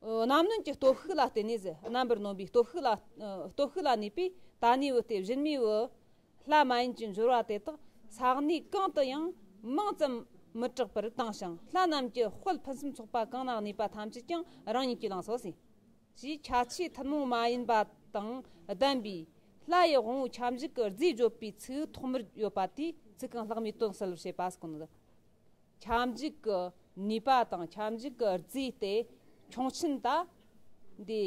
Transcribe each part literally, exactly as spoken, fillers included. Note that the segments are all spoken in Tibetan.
རྣམ་གནོན་གྱི་སྟོབས་ཤུགས་ལ་བརྟེན་ནས་ཟེར། རྣམ་པར་གནོན་པའི་སྟོབས་ཤུགས་ལ་སྟོབས་ཤུགས་ལ་གནས་པའི་ད་ནི་བུ་སྟེ་གཞན་མའི་བུ་ལྷ་མ་ཡིན་གྱི་འབྱོར་བ་དེ་དག་ས་གནས་གང་དུ་ཡང་མིང་ཙམ་མི་གྲགས་པར་བཏང་ཞིང་། ལྷ་རྣམས་ཀྱི་དཔལ་ཕུན་སུམ་ཚོགས་པ་གང་ན་གནས་པ་ཐམས་ཅད་ཀྱང་རང་ཉིད་ཀྱིས་བླངས་སོ་ཟེར། ཞེས་ཁྱད་ཆོས་ཐུན་མོང་མ་ཡིན་པ་དང་ལྡན་པའི་ལྷ་ཡི་དབང་པོ་ཁྱབ་འཇུག་གི་རྫས་བརྗོད་པའི་ཚིག་ཐོག་མར་ཡོད་པ་དེའི་ཚིག་རྐང་ལྷག་མའི་དོན་གསལ་བར་བྱེད་པ་ཟེར་གོ་ནོ། ཁྱབ་འཇུག་གི་ནུས་པ་དང་ཁྱབ་འཇུག་གི་རྫས་དེ་ཁྱུང་ཆེན་ད་འདི་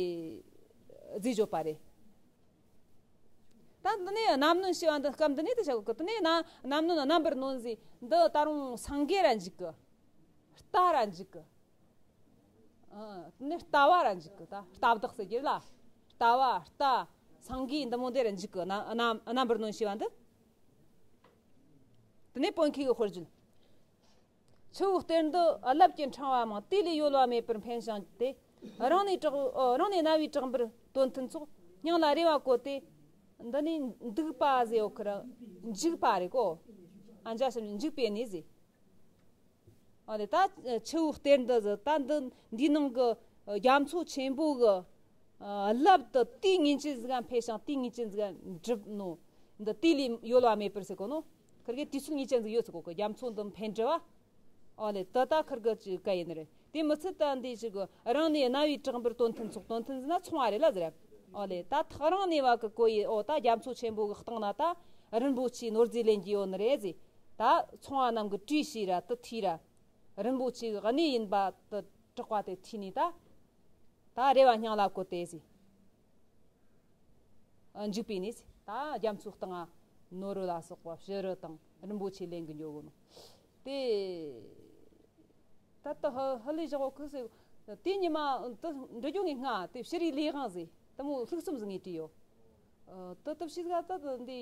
རྫས་བརྗོད་པ་རེད། ད་འདི་ནས་རྣམ་གནོན་ཞེས་པ་འདི་སྐབས་འདི་ནས་དེ་བྱ་དགོས་གི། དེ་ནས་ན་རྣམ་གནོན་རྣམ་པར་གནོན་ཟེར། འདི་ད་རུང་སེང་གེ་ར་འཇུག་གི། རྟ་ར་འཇུག་གི། ཨ། དེ་ནས་རྟ་བ་ར་འཇུག་གི། ད་རྟ་བདག་ཟེར་གྱི་རེད་ལ། རྟ་བ། རྟ། སེང་གེ་འདི་མོ་འདི་ར་འཇུག་གི། རྣམ་རྣམ་རྣམ་པར་གནོན་ཞེས་པ་འདི། དེ་ནས་དཔོན་ཁྱི་གི་དཔེར་བརྗོད། ཆུ་བོའི་གཏེར་འདི་རླབས་ཀྱི་ཕྲེང་བ་མང་། དེ་ལས་གཡོ་བ་མེད་པར་འཕེན་ཞིང་སྟེ། རང་ནས་གྲགས། ཨོ། རང་ནས་རྣ་བའི་གྲགས་འབུར་དོན་མཐུན་ཚོགས། སྙིང་ལ་རེ་བ་བཀོད་དེ། འདི་ནི་འདུག་པ་ཟེར་ཡོད་ཁར་འཇུག་པ་རེད་གོ། ཨ། འཇའ་ཞབས་ནས་འཇུག་པའི་གནས་ཟེར། ཨོ་ལེ། ད་ཆུ་བོའི་གཏེར་འདི་ཟེར། ད་འདི་འདིའི་ནང་གི་རྒྱ་མཚོ་ཆེན་པོ་གི་རླབས་དེ་དེའི་ངེས་ཅན་ཟིག་ག་འཕེན་ཞིང་དེའི་ངེས་ཅན་ཟིག་ག་འགྲུབ་ནོ། འདི་དེ་ལས་གཡོ་བ་མེད་པར་ཟེར་གོ་ནོ། ཁིར་གི་དུས་ཚོད་ངེས་ཅན་ཟིག་ཡོད་ཟེར་གོ་གི། རྒྱ་མཚོ་འདི་འཕེན་འགྲོ་བ། ཨོ་ལེ། ད་ད་ཁིར་གི་ཅིག་ག་ཡིན་ནི་རེད། དེ་མི་ཚད་ད་འདི་ཞིག་གི་རང་ནས་རྣ་བའི་གྲགས་འབུར་དོན་མཐུན་ཚོགས། དོན་མཐུན་ཟེར་ན་མཚུངས་པ་རེད་ལ་ཟེར། ཨོ་ལེ། ད་ཐག་རིང་ནས་བ་གི་གོ་ཡི། ཨོ། ད་རྒྱ་མཚོ་ཆེན་པོ་གི་སྟེང་ན་ད་རིན་པོ་ཆེའི་ནོར་རྫས་ལེན་གྱི་ཡོད་ནི་རེད་ཟེར། ད་མཚུངས་པ་རྣམས་ཀྱི་བྲིས་ཤིག་ར་དེ་ཐོས་ར། རིན་པོ་ཆེའི་གནས་ཡིན་པ་དེ་གྲགས་པ་དེ་ཐོས་ནས་ད། ད་རེ་བ་སྙིང་ལ་བཀོད་དེ་ཟེར། ཨ། འཇུག་པའི་གནས་ཟེར། ད་རྒྱ་མཚོའི་སྟེང་ང་ནོར་བུ་ལ་སོགས་པ་བྱུ་རུ་དང་རིན་པོ་ཆེ་ལེན་གི་འགྱོ་གོ་ནོ། དེ་ད་ལྟ་ཧ་ཧ་ལས་བཞག་གོ་གི་ཟེར། དེ་ཉི་མ་དེ་འདྲི་རྒྱུ་ངས་སྔ་དེ་ཕྱི་རིག་ལས་དབང་ཟེར་དེ་མོ་ལྷུག་རྩོམ་ཟིག་ངས་བྲིས་ཡོད། ཨ། དེ་དེ་ཕྱིས་ཟིག་ད་དེ་འདི་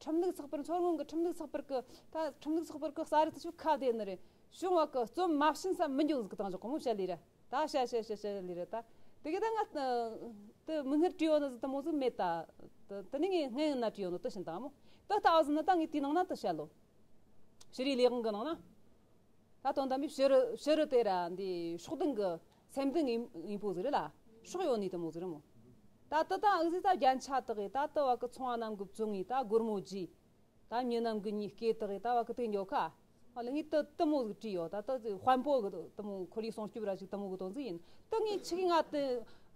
ཁྲིམས་ལུགས་ཚགས་པར། མཚོ་སྔོན་གི་ཁྲིམས་ལུགས་ཚགས་པར་གི། ད་ཁྲིམས་ལུགས་ཚགས་པར་གི་གསར་རུ་དེ་ཆུ་ཁ་དེ་ནི་རེད། བྱུང་བ་གི་རྩོམ་མ་བྱིན་ས་མི་འགྱོ་ཟིག་བཏང་བཞག་གོ་མོ་བཤད་ལས་ར། ད་བཤད་བཤད་བཤད་བཤད་ལས་ར། ད་དེ་གི་ད་ང་དེ་མིག་སྔར་བྲིས་ཡོད་ནི་ཟིག་དེ་མོ་ཟིག་མེད། ད་དེ་དེ་ནི་ངས་སྔོན་ན་བྲིས་ཡོད་ནི་དེ་བྱིན་བཏང་མོ། དེ་ལྟ་བུ་ཟིག་ནི་ད་ངས་དེའི་ནང་ན་དེ་བཤད་ལོ། ཕྱི་རིག་ལས་དབང་གི་ནང་ན། ད་དོན་དམ་པའི་བྱུ་རུ། བྱུ་རུ་དེ་ར་འདི་སྲོག་ལྡན་གི་སེམས་ལྡན་དངོས་དངོས་པོ་ཟིག་རེད་ལ། སྲོག་ཡོད་ནི་དེ་མོ་ཟིག་རེད་མོ། ད་དེ་ད་འུ་ཟིག་ད་རྒྱན་ཆ་དག་གི་ད་དེ་བ་གི་མཚུངས་པ་རྣམས་ཀྱི་བཙོང་ངི་ད་སྒོར་མོ་བརྗེ། ད་མྱི་རྣམས་ཀྱི་གཉིས་སྐད་དག་གི་ད་བ་གི་དེ་འགྱོ་ཁ། ཨ་ལེ། ངས་དེ་དེ་མོ་ཟིག་བྲིས་ཡོད། ད་དེ་དཔོན་པོ་གི་དེ་མོ་ཁོར་ཡུག་སྲུང་སྐྱོབ་ར་ཞིག་དེ་མོ་གི་དོན་ཟིག་ཡིན། དེ་ངས་ཆི་གི་ང་དེ་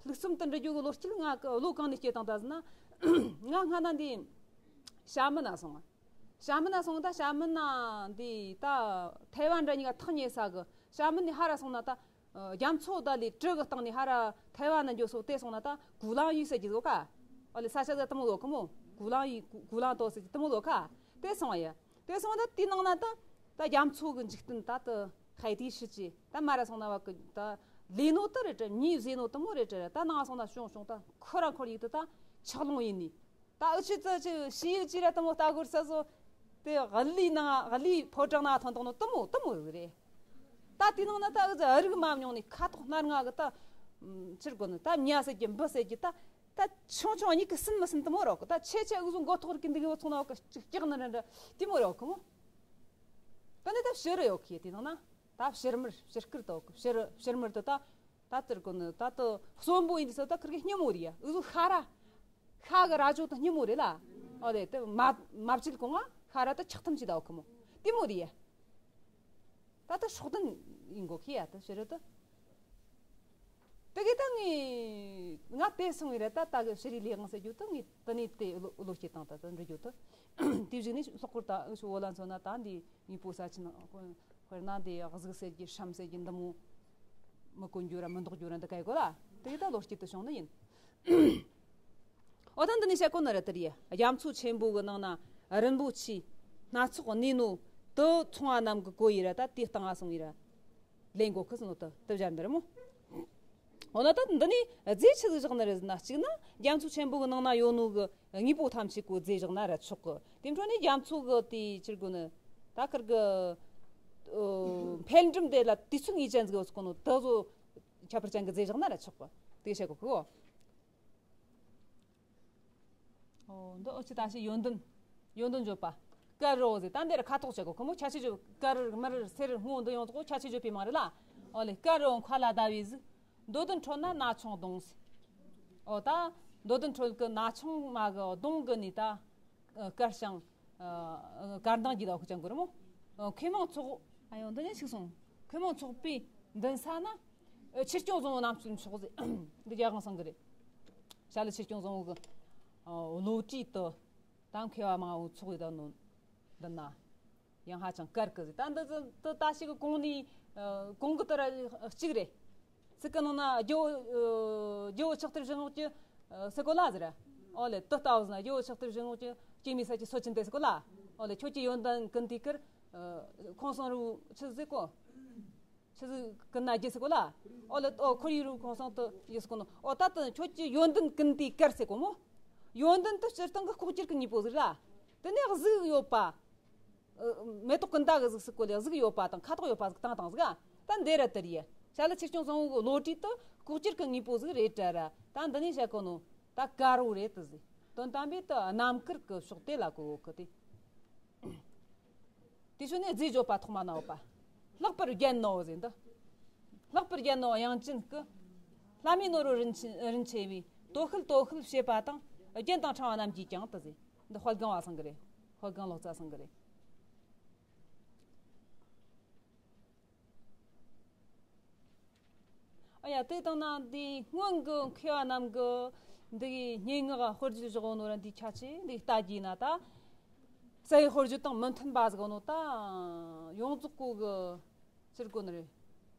ལྷུག་རྩོམ་དེ་འབྲི་རྒྱུ་གི་བློ་སྐྱེད་ང་གི་བློ་གང་ནས་སྐྱེས་བཏང་ད་ཟེར་ན། ང་སྔ་ན་འདི་ཞྭ་མོན་ན་སོང་ང་། ཞྭ་མོན་ན་སོང་། ད་ཞྭ་མོན་ན་འདི་ད་ཐའེ་ཝན་འདྲ་གཉིས་ཀ་ཐག་ཉེ་ས་གི། ཞྭ་མོན་ནས་ཧ་ར་སོང་ན་ད་རྒྱ་མཚོ་ད་ལས་གྲུ་གི་སྟེང་ནས་ཧ་ར་ཐའེ་ཝན་ན་འགྱོ་སོ། དེ་སོང་ན་ད་གུ་ལང་ཡུལ་ཟེར་གྱི་ཡོད་ཀ། ཨོ་ལེ། ས་ཆ་ཟིག་དེ་མོ་ཡོད་གི་མོ། གུ་ལང་ཡུལ། གུ་ལང་ཏོ་ཟེར་གྱི་དེ་མོ་ཡོད་ཀ། དེ་སོང་ཡ། དེ་སོང་ད་དེའི་ནང་ན་ད་ད་རྒྱ་མཚོ་གི་འཇིག་རྟེན་ད་དེ་ཧའེ་ཏི་ཧྲི་ཅི། ད་མ་ར་སོང་ན་བ་གི་ད་ལས་ནོ་དེ་རེད་དྲ། མྱི་ཟེར་ནོ་དེ་མོ་རེད་དྲ། ད་ནང་སོང་ན་བྱུང་བྱུང་ད་ཁོ་ར་ཁོར་ཡུག་དེ་ད་ཆག་ལོང་ཡིན་ནི། ད་འུ་ཆོ་ཚོ་ཆི་ཤི་ཡིག་ཅི་ར་དེ་མོ་ལྟ་གོ་ས་སོ། དེ་གླུའི་ནང་། གླུའི་ཕོ་བྲང་ན་ཐོན་ཐོན་ནོ་དེ་མོ་དེ་མོ་རེད། ད་དེའི་ནང་ན་ད་འུ་ཚོ་རིག་མ་མྱོང་ནི་ཁ་དོག་སྣ་ལྔ་གི་ད་ཕྱིར་གོ་ནི་ད་མྱ་ཟེར་གྱི་འབུ་ཟེར་གྱི་ད། ད་ཆུང་ཆུང་གཉིས་ཀྱི་སུན་མི་སུན་དེ་མོ་རོག་གི། ད་ཆེ་ཆེ་འུ་ཚོ་མགོ་ཐོག་གི་འདི་གི་བུ་ཚོ་ན་བ་གི་ཅིག་སྐྱག་ནི་རེད་འདྲ་དེ་མོ་རོག་གི་མོ། ད་ནི་ད་བྱུ་རུ་ཡོད་གི། དེའི་ནང་ན་ད་བྱུ་དམར། བྱུ་དཀར་དོ་གི། བྱུ་རུ། བྱུ་དམར་དེ་ད། ད་དེར་གོ་ནི་ད་དེ་གསོན་པོ་ཡིན་དུས་ས་ད་ཁིར་གི་སྙི་མོ་རེད་ཡ། འུ་ཚོ་ཤ་ར། ཤ་གི་རྭ་ཅོ་དེ་སྙི་མོ་རེད་ལ། ཨོ་ལེ། དེ་མ་མ་བཅད་གོང་ང་ཤ་ར་དེ་ཆག་ཐམ་ཅི་ད་གི་མོ་དེ་མོ་རེད་ཡ། ད་ལྟ་སྲོག་ལྡན་ཡིན་གོ་ཁི་ཡ། ད་བྱུ་རུ་ད། དེ་གི་ད་ངས་ང་དེ་སོང་བའི་རེད། ད་ད་གི་ཕྱི་རིག་ལས་དབང་ཟེར་རྒྱུ་ད་ངས་ད་ནི་དེ་བློ་བློ་སྐྱེད་བཏང་། ད་ད་འབྲི་རྒྱུ་ད་དེ་བཞིན་ནི་ལྷག་པར་ད་འུ་ཆོ་བོད་ལ་མཚོན་ན་ད་འདི་མྱི་པོ་ས་ཆེན་དཔེར་ན་འདི་གཟིག་ཟེར་གྱི་སྲམ་ཟེར་གྱི་འདི་མོ་མི་གོན་རྒྱུ་ར་མི་འདོགས་རྒྱུ་ར་འདི་ག་ཡི་གོ་ལ། དེ་གི་ད་བློ་སྐྱེད་དུ་བྱུང་ནི་ཡིན། ཨོ་ད་འདི་ནས་བཤད་གོ་ནི་རེད། དེ་རེད། རྒྱ་མཚོ་ཆེན་པོ་གི་ནང་ན་རིན་པོ་ཆེ་སྣ་ཚོགས་གནས་ནོ་དེ་མཚུངས་པ་རྣམས་ཀྱི་གོ་ཡི་ར། ད་དེ་སྟེང་ང་སོང་ཡི་ར་ལེན་གོ་ཁི་སོང་ནོ་དེ་དེ་སྦྱར་འདི་རེད་མོ། འོ་ན་ད་འདི་ནས་རྫས་ཆི་ཟིག་བཞག་ནི་རེད་ཟེར་ན། གཅིག་ན་རྒྱ་མཚོ་ཆེན་པོ་གི་ནང་ན་ཡོད་ནོ་གི་དངོས་པོ་ཐམས་ཅད་གོ་རྫས་བཞག་ན་ར་ཆོག་གི། དེ་འཕྲོ་ནས་རྒྱ་མཚོ་གི་དེ་ཕྱིར་གོ་ནི་ད་ཁིར་གི་འཕེལ་འགྲིབ་དེ་ལ་དུས་ཚོད་ངེས་ཅན་ཟིག་ཡོད་གོ་ནོ་དེ་ཚོ་ཁྱད་པར་ཅན་གི་རྫས་བཞག་ན་ར་ཆོག་གི། དེ་བཤད་གོ་གི་གོ། ཨོ། འདི་འུ་ཆོ་ད་ཞིག་ཡོན་ཏན། ཡོན་ཏན་བརྗོད་པ། དཀར་རོ་ཟེར། ད་འདིར་ཁ་དོག་བྱེད་གོ་ཁོ་མོ་ཁྱད་ཆོས་བརྗོད། དཀར་དམར་སེར་སྔོ་འདི་ཡོངས་རྫོགས་ཁྱད་ཆོས་བརྗོད་པའི་མིང་རེད་ལ། ཨོ་ལེ། དཀར་རོ་མཁའ་ལ་ཟླ་བའི་གཟུགས། མདོ་དོན་འཕྲོད་ན་ན་ཆུང་གདོང་ཟེར། ཨོ་ད་མདོ་དོན་འཕྲོད་གི་ན་ཆུང་མ་གི་གདོང་གི་ནི་ད་དཀར་ཞིང་དཀར་མདངས་ཀྱི་ལ་ཁུ་ཅང་གི་རེད་མོ། མཁས་མང་ཚོགས། ཨ་ཡོ་འདི་ནས་ཞིག་སོང་། མཁས་མང་ཚོགས་པའི་མདུན་ས་ན་ཆོས་སྐྱོང་བཟང་བོ་རྣམ་གསུམ་མཆོག་ཟེར། འདི་རྒྱ་གང་སང་གི་རེད། ཞྭ་ལུ་ཆོས་སྐྱོང་བཟང་བོ་གི་བློ་གྲོས་དུ་ད་མཁས་པ་མང་བོ་ཚོགས་ཡོད་ད་ནོ། འདི་ན། ཡང་ཧ་ཅང་དཀར་གི་ཟིག་ད་འདི་ཟིག་ཏུ་ད་ཞིག་གི་གོང་ནས་གོང་གི་དུ་ར་གཅིག་རེད། ཚིག་གི་ནང་ན་རྒྱལ་བོ་རྒྱལ་བོ་ཆགས་ཐུབ་བཞི་ངོགས་ཀྱི་སི་གོ་ལ་ཟེར། ཨོ་ལེ་དུ་ལྟ་བུ་ཟིན་རྒྱལ་བོ་ཆགས་ཐུབ་བཞི་ངོགས་ཀྱི་སྐྱེ་མི་ས་ཀྱི་སོ་ཆེན་དེ་སི་གོ་ལ། ཨོ་ལེ་ཁྱོད་ཀྱི་ཡོན་ཏན་ཀུན་དུས་ཀར་ཁོང་སང་རུ་ཆི་ཟིག་གོ་ཆི་ཟིག་ཀུན་ན་རྒྱལ་སི་གོ་ལ། ཨོ་ལེ་ཨོ་ཁོར་ཡུག་རུ་ཁོང་སང་དུ་ཡེ་སི་གོ་ནོ། ཨོ་ད་དུ་ཁྱོད་ཀྱི་ཡོན་ཏན་ཀུན་དུས་ཀར་སི་གོ་མོ། ཡོན་ཏན་དུ་སྤྱིར་བཏང་གི་ལྐོག་གྱུར་གི་དངོས་པོ་ཟིག་ར། དེ་ནས་གཟུགས་ཡོད་པ། མེ་ཏོག་ཀུན་ད་གི་གཟུགས་སུ་བཀོད་ལ་གཟུགས་ཡོད་པ་དང་ཁ་དོག་ཡོད་པ་ཟིག་དང་དང་ཟིག་ད་འདི་ར་དེ་རེད། ཞྭ་ལུ་ཆོས་སྐྱོང་བཟང་བོ་གི་བློ་གྲོས་དུ་ལྐོག་གྱུར་གི་དངོས་པོ་ཟིག་རེད་དྲ་ར། ད་འདི་ནས་བཤད་གོ་ནོ། ད་དཀར་བོ་རེད་དུ་ཟིག་དོན་དམ་པའི་དུ་རྣམ་དཀར་གི་ཕྱོགས་དེ་ལ་གོ་གི་དེ། དེ་ཚོ་ནས་རྫས་བརྗོད་པ་ཐོག་མ་ནའོ་པ། ལྷག་པར་རྒྱན་ནོ་ཟེར་འདི། ལྷག་པར་རྒྱན་ནོ་དབྱངས་ཅན་སྐུ། ལྷ་མིའི་ནོར་བུ་རིན་ཆེ་རིན་ཆེ་བའི། དོ་ཤལ་དོ་ཤལ་བྱེད་པ་དང་། རྒྱན་དང་ཕྲེང་བ་རྣམས་ཀྱིས་ཀྱང་དུ་ཟེར། འདི་དཔལ་སྒང་བ་ཚང་གི་རེད། དཔལ་སྒང་ལོ་ཙཱ་ཚང་གི་རེད། ཨ་ཡ་དེ་དང་ན་འདི་སྔོན་གྱི་མཁས་པ་རྣམས་ཀྱི་འདི་གི་སྙན་ངག་དཔེར་བརྗོད་བཞག་ནོ་ར་འདི་ཆ་ཆེ་འདི་ལྟ་རྒྱུ་ན་ད། རྩ་བའི་དཔེར་བརྗོད་དང་མི་མཐུན་པ་ཟིག་ནོ་ད། ཡོངས་རྫོགས་གོ་གི་ཕྱིར་གོ་ནི་རེད།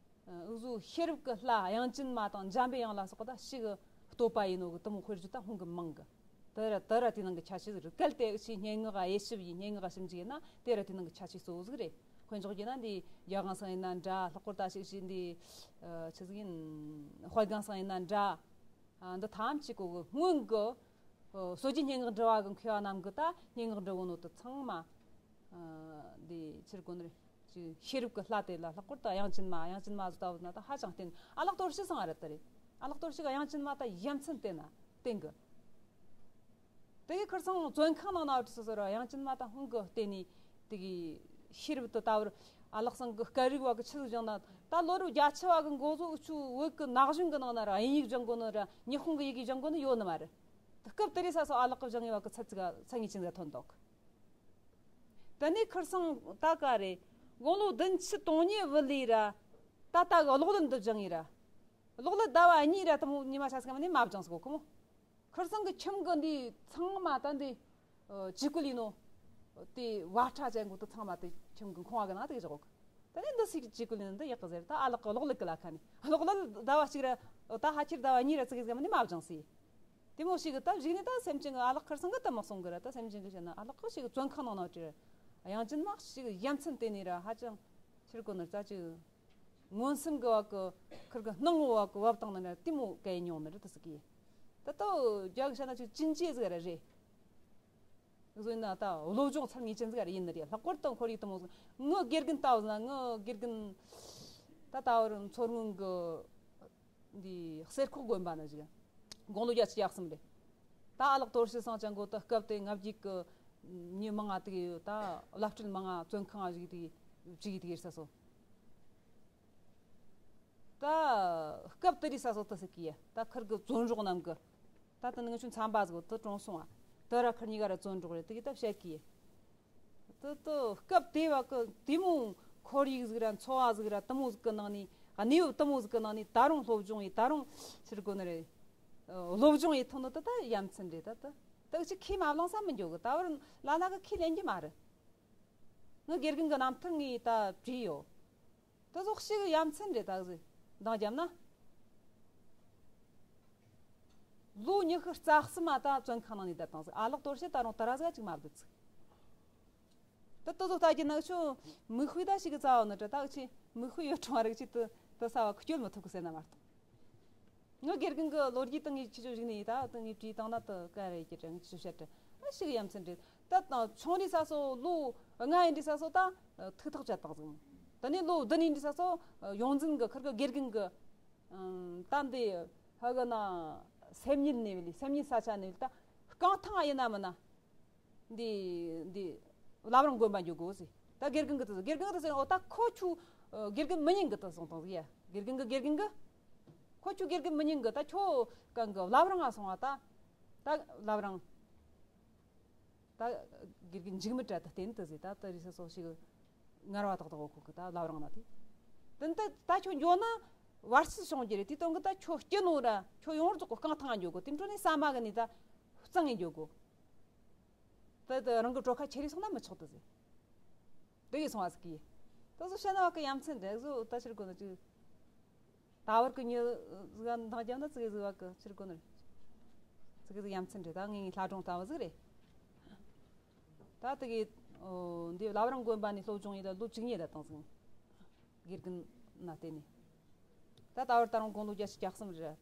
འུ་ཟོ་ཤེས་རབ་ཀྱི་ལྷ་དབྱངས་ཅན་མ་དང་འཇམ་པའི་དབྱངས་ལ་སོགས་པ་ད་ཞིག་གི་བསྟོད་པ་ཡིན་ནོ་གི་དུ་མོ་དཔེར་བརྗོད་ད་ཧུང་གི་མང་གི། དེ་ར་དེ་ར་དེ་ནང་གི་ཆ་ཤས་ཟིག་རེད། གལ་ཏེ་ཞིག་སྙན་ངག་དབྱེ་ཞིབ་ཡིན་སྙན་ངག་ཞིབ་འཇུག་ཡིན་ན་དེ་ར་དེ་ནང་གི་ཆ་ཤས་གཙོ་བོ་ཟིག་རེད། དཔེ་འཇོག་རྒྱུ་ན་འདི་རྒྱ་གང་སང་ཡིན་ན་འདྲ། ལྷག་པར་ད་ཞིག་ཞིག་འདི་ཆི་ཟིག་ཡིན། དཔལ་སྒང་སང་ཡིན་ན་འདྲ། འདི་ཐམས་ཅད་གོ་གི་སྔོན་གི་སྲོལ་རྒྱུན་སྙན་ངག་འབྲི་བ་གི་མཁས་པ་རྣམས་ཀྱི་ད་སྙན་ངག་འབྲི་གོ་ནོ་དུ་ཚང་མ། འདི་ཕྱིར་གོ་ནི་རེད། ཅིག་ཤེས་རབ་ཀྱི་ལྷ་དེ་ལ་ལྷག་པར་དུ་དབྱངས་ཅན་མ་དབྱངས་ཅན་མ་ཟིག་ལྟ་བུ་ན་ད་ཧ་ཅང་བརྟེན། ཨ་ལགས་དོར་ཞི་སང་ཨ་ར་དེ་རེད། ཨ་ལགས་དོར་ཞི་གི་དབྱངས་ཅན་མ་ད་ཡ་མཚན་བརྟེན་ན་བརྟེན་གི། དེ་གི་ཁིར་སང་བཙོན་ཁང་ནང་ན་བྲིས་སོ་སོ་ར་དབྱངས་ཅན་མ་ད་ཧུང་གི་བརྟེན་ནས་དེ་གི་ཤེས་རབ་ཏུ་ད་བར་ཨ་ལགས་སང་གི་སྐད་རིགས་བ་གི་ཆི་ཟིག་བྱུང་ན་ད་ལོ་རབས་བརྒྱད་ཅུ་བ་གི་འགོ་ཟོ་འུ་ཆུ་བོད་གི་ན་གཞོན་གི་ནང་ན་ར་དབྱིན་ཡིག་སྦྱང་གོ་ནི་ར་ཉི་ཧོང་གི་ཡི་གེ་སྦྱང་གོ་ནི་ཡོད་ནི་མ་རེད། དུ་སྐབས་དེ་རིང་ས་སོ་ཨ་ལགས་གི་སྦྱང་ངེས་བ་གི་ཚད་ཅིག་ཚད་ངེས་ཅན་ཟ་ཐོན་འདུག་དེ་ནས་ཁིར་སང་ད་ག་རེ་དགུང་ལོ་བདུན་ཅུ་དོན་གཉིས་བུད་ལས་ར་ད་ལྟ་གི་གློག་ཀླད་འདི་སྦྱང་ངེས་ར། གློག་ཀླད་ཟླ་བ་གཉིས་ར་དུ་མོ་ཉི་མ་ཆ་ཚང་ནས་མ་སྦྱངས་སོ་གོ་མོ། ཁིར་སང་གི་ཁྱིམ་གི་འདི་ཚང་མ་ད་འདི་ཇི་ཀུ་ལི་ནོ། དེ་བ་ཁྲ་ཅན་གོ་དུ་ཚང་མ་དེ་ཁྱིམ་གི་ཁང་བ་གི་ནང་དེ་བཞག་གོ། ད་ནི་འདི་སིག་ཇི་ཀུ་ལི་ནོ་འདི་ཡག་གི་ཟེར། ད་ཨ་ལགས་གི་གློག་ཀླད་གི་ལ་ཁ་ནས་གློག་ཀླད་ཟླ་བ་གཅིག་ར་ད་ཧ་ཁྱེར་ཟླ་བ་གཉིས་ར་ཙི་གི་ཟེར་མ་ནི་མ་སྦྱངས་སི། དེ་མོ་ཞིག་གི་ད་གཞིག་ནས་ད་སེམས་ཅན་གི་ཨ་ལགས་ཁིར་སང་གི་ད་མ་སོང་གི་ར། ད་སེམས་ཅན་གི་བཤད་ན་ཨ་ལགས་གི་ཞིག་གི་བཙོན་ཁང་ནང་ན་བྲིས་ར། དབྱངས་ཅན་མ་ཞིག་གི་ཡ་མཚན་དེ་ནས་ར་ཧ་ཅང་ཕྱིར་གོ་ནི་རྩ་ཅིག་མངོན་སུམ་གི་བ་གི་ཁིར་གི་སྣང་ངོ་བ་གི་བབ་བཏང་ན་ནི་དེ་མོ་གལ་མྱོང་ནི་རེད་དུ་སི་གི། ད་ལྟ་རྒྱ་གི་ཤ་ན་ཅིག་ཅིན་ཅེ་ཟིག་ར་རེད། བཟོ་ཡིན་ན་ད་བློ་སྦྱོང་ཚར་ངེས་ཅན་ཟིག་ར་ཡིན་ནི་རེད། ལྷག་པར་དུ་ཁོར་ཡུག་དུ་མོ་ཟིག་ངི་དགེ་རྒན་ལྟ་བུ་ཟིག་ན་ངི་དགེ་རྒན་ད་ལྟ་བར་མཚོ་སྔོན་གི་འདི་གསེར་ཁོག་དགོན་པ་ན་ཞིག་དགུང་ལོ་བརྒྱད་ཅུ་གྱ་གསུམ་རེད། ད་ཨ་ལགས་དོར་ཞི་སང་ཅང་གོ་ད་སྐབས་དེ་ང་བརྒྱུད་ཀྱི་མྱི་མང་ང་དེ་གི་ད་བླ་སྤྲུལ་མང་ང་བཙོན་ཁང་ང་བཞུགས་དེ་བཅུག་དེ་གི་ས་སོ། ད་སྐབས་དེ་རི་ས་སོ་ད་ཟེར་གི་ཡ་ད་ཁིར་གི་བཙོན་རོགས་རྣམས་གི་ད་ད་ནི་ང་ཆུ་མཚམས་པ་ཟིག་ད་གྲོངས་སོང་ཨ། ད་ར་ཁིར་གཉིས་ཀ་ར་བཙོན་རོགས་རེད་དེ་གི་ད་བཤད་གི་ཡ། དུ་དུ་སྐབས་དེ་བ་གི་དེ་མོ་ཁོར་ཡུག་ཟིག་ར་འཚོ་བ་ཟིག་ར་དུ་མོ་ཟིག་གི་ནང་ནས་གནས་བབ་དུ་མོ་ཟིག་གི་ནང་ནས་ད་རུང་སློབ་སྦྱོང་ཡེ་ད་རུང་ཕྱིར་གོ་ནི་རེད། སློབ་སྦྱོང་ཡེ་ཐོན་ནོ་དུ་ད་ཡ་མཚན་རེད། ད་དུ་དུ་ཅི་ཁས་མ་བླངས་ས་མི་འཇོག་གི་ད་བར་ལ་ལ་གི་ཁས་ལེན་གྱི་མ་རེད། ངི་དགེ་རྒན་གི་རྣམ་ཐར་ངས་ད་བྲིས་ཡོད། དེ་ཚོ་ཞིག་ཡ་མཚན་རེད་ད་གཟིག་འདང་བརྒྱབ་ན། ལོ་ཉི་ཤུ་རྩ་གསུམ་མ་ད་བཙོན་ཁང་ནང་ནས་བསྡད་བཏང་ཟིག་ཨ་ལགས་དོར་ཞི་ད་རུང་ད་ར་ཟིག་ཅིག་མ་བསྡད་ཟིག་ད་དེ་ཚོ་ལྟ་རྒྱུ་ན་ཆུ་མིག་དཔེ་ད་ཞིག་གི་རྩ་བ་ནི་དྲ་ད་ཆི་མིག་དཔེ་ཡོད་གྲོང་བ་རིག་ཅིག་ཏུ་དེ་ས་བ་སྐྱོལ་མི་ཐུབ་གི་ཟེར་ན་མ་གཏོགས། ངི་དགེ་རྒན་གི་ལོ་རྒྱུས་དང་ངས་ཁྱེད་ཚོ་གཞུག་ནས་ད་དང་ངས་བྲིས་བཏང་ན་དུ་ག་རེ་ཡི་གེ་དྲན་ཁྱེད་ཚོ་བཤད་དྲན་ཨ་ཞིག་ཡ་མཚན་རེད། ད་ཆུང་རིས་ས་སོ་ལོ་ལྔ་ཡིན་རིས་ས་སོ་ད་ཐུག་ཐག་བཅད་བཏང་ཟིག་དེ་ནས་ལོ་བདུན་ཡིན་རིས་ས་སོ་ཡོངས་འཛིན་གི་ཁིར་གི་དགེ་རྒན་གི་ད་འདི་ཧ་གི་ན་སེམས་ཉིད་ནས་བལི་སེམས་ཉིད་ས་ཆ་ནས་བལི་ད་རྐང་ཐང་ཡིན་ན་མིན་ན། འདི་འདི་བླ་བྲང་དགོན་པ་འཇུག་དགོས་ཟེར། ད་དགེ་རྒན་གི་དུ་དགེ་རྒན་གི་དུ་ཟེར་འོ་ད་ཁོ་ཆུ་དགེ་རྒན་མི་ཉན་གི་དུ་སོང་དང་ཟེར་ཡ། དགེ་རྒན་གི་དགེ་རྒན་གི་ ཁོ་ཁྱོད་དགེ་རྒན་མི་ཉན་གི། ད་ཁྱོད་གང་གི་བླ་བྲང་ང་སོང་བ། ད་ད་བླ་བྲང་ད་དགེ་རྒན་འཇིགས་མེད་བྲལ་དུ་བསྟེན་དུ་ཟེར། ད་ད་རེས་སོ་ཞིག་ངར་བ་ཏག་ཏག་ཁོ་གི། ད་བླ་བྲང་ན་དེ་དེ་ད་ད་ཁྱོད་འགྱོ་ན་བར་ཆད་བྱུང་རྒྱུ་རེད། དེ་དོན་གི་ད་ཁྱོད་སྐྱིད་ནོ་ར། ཁྱོད་ཡོངས་རྫོགས་གི་རྐང་ཐང་འགྱོ་གི། དེ་འཕྲོ་ནས་ཟ་མ་གི་ནས་ད་གཙང་ངེ་འགྱོ་གི། ད་ད་རང་གི་གྲོ་ཁ་ཁྱེར་རེ་སོང་ན་མི་ཆོག་དུ་ཟེར། དེ་གི་སོང་བ་ཟིག་གི། ད་གཟོད་བཤད་ན་བ་གི་ཡ་མཚན་འདྲ་གཟོད་ད་ཕྱིར་གོ་ན་ཅིག་ད་བར་གི་མྱི་ཟིག་འདང་རྒྱབ་ན་ཙི་གེ་ཟིག་བ་གི་ཕྱིར་གོ་ན་ཙི་གེ་ཟིག་ཡ་མཚན་འདྲ། ད་ངས་ངའི་ལྷ་སྒྲུང་ལྟ་བུ་ཟིག་རེད། ད་དེ་གི་འདི་བླ་བྲང་དགོན་པ་ནས་སློབ་སྦྱོང་ཡིན་ལ་ལོ་བཅུ་གཉིས་ལ་བཏང་སོང་། དགེ་རྒན་ན་བལྟས་ནས། ད་ད་བར་ད་རུང་དགུང་ལོ་བརྒྱད་ཅུ་གྱ་གསུམ་རེད།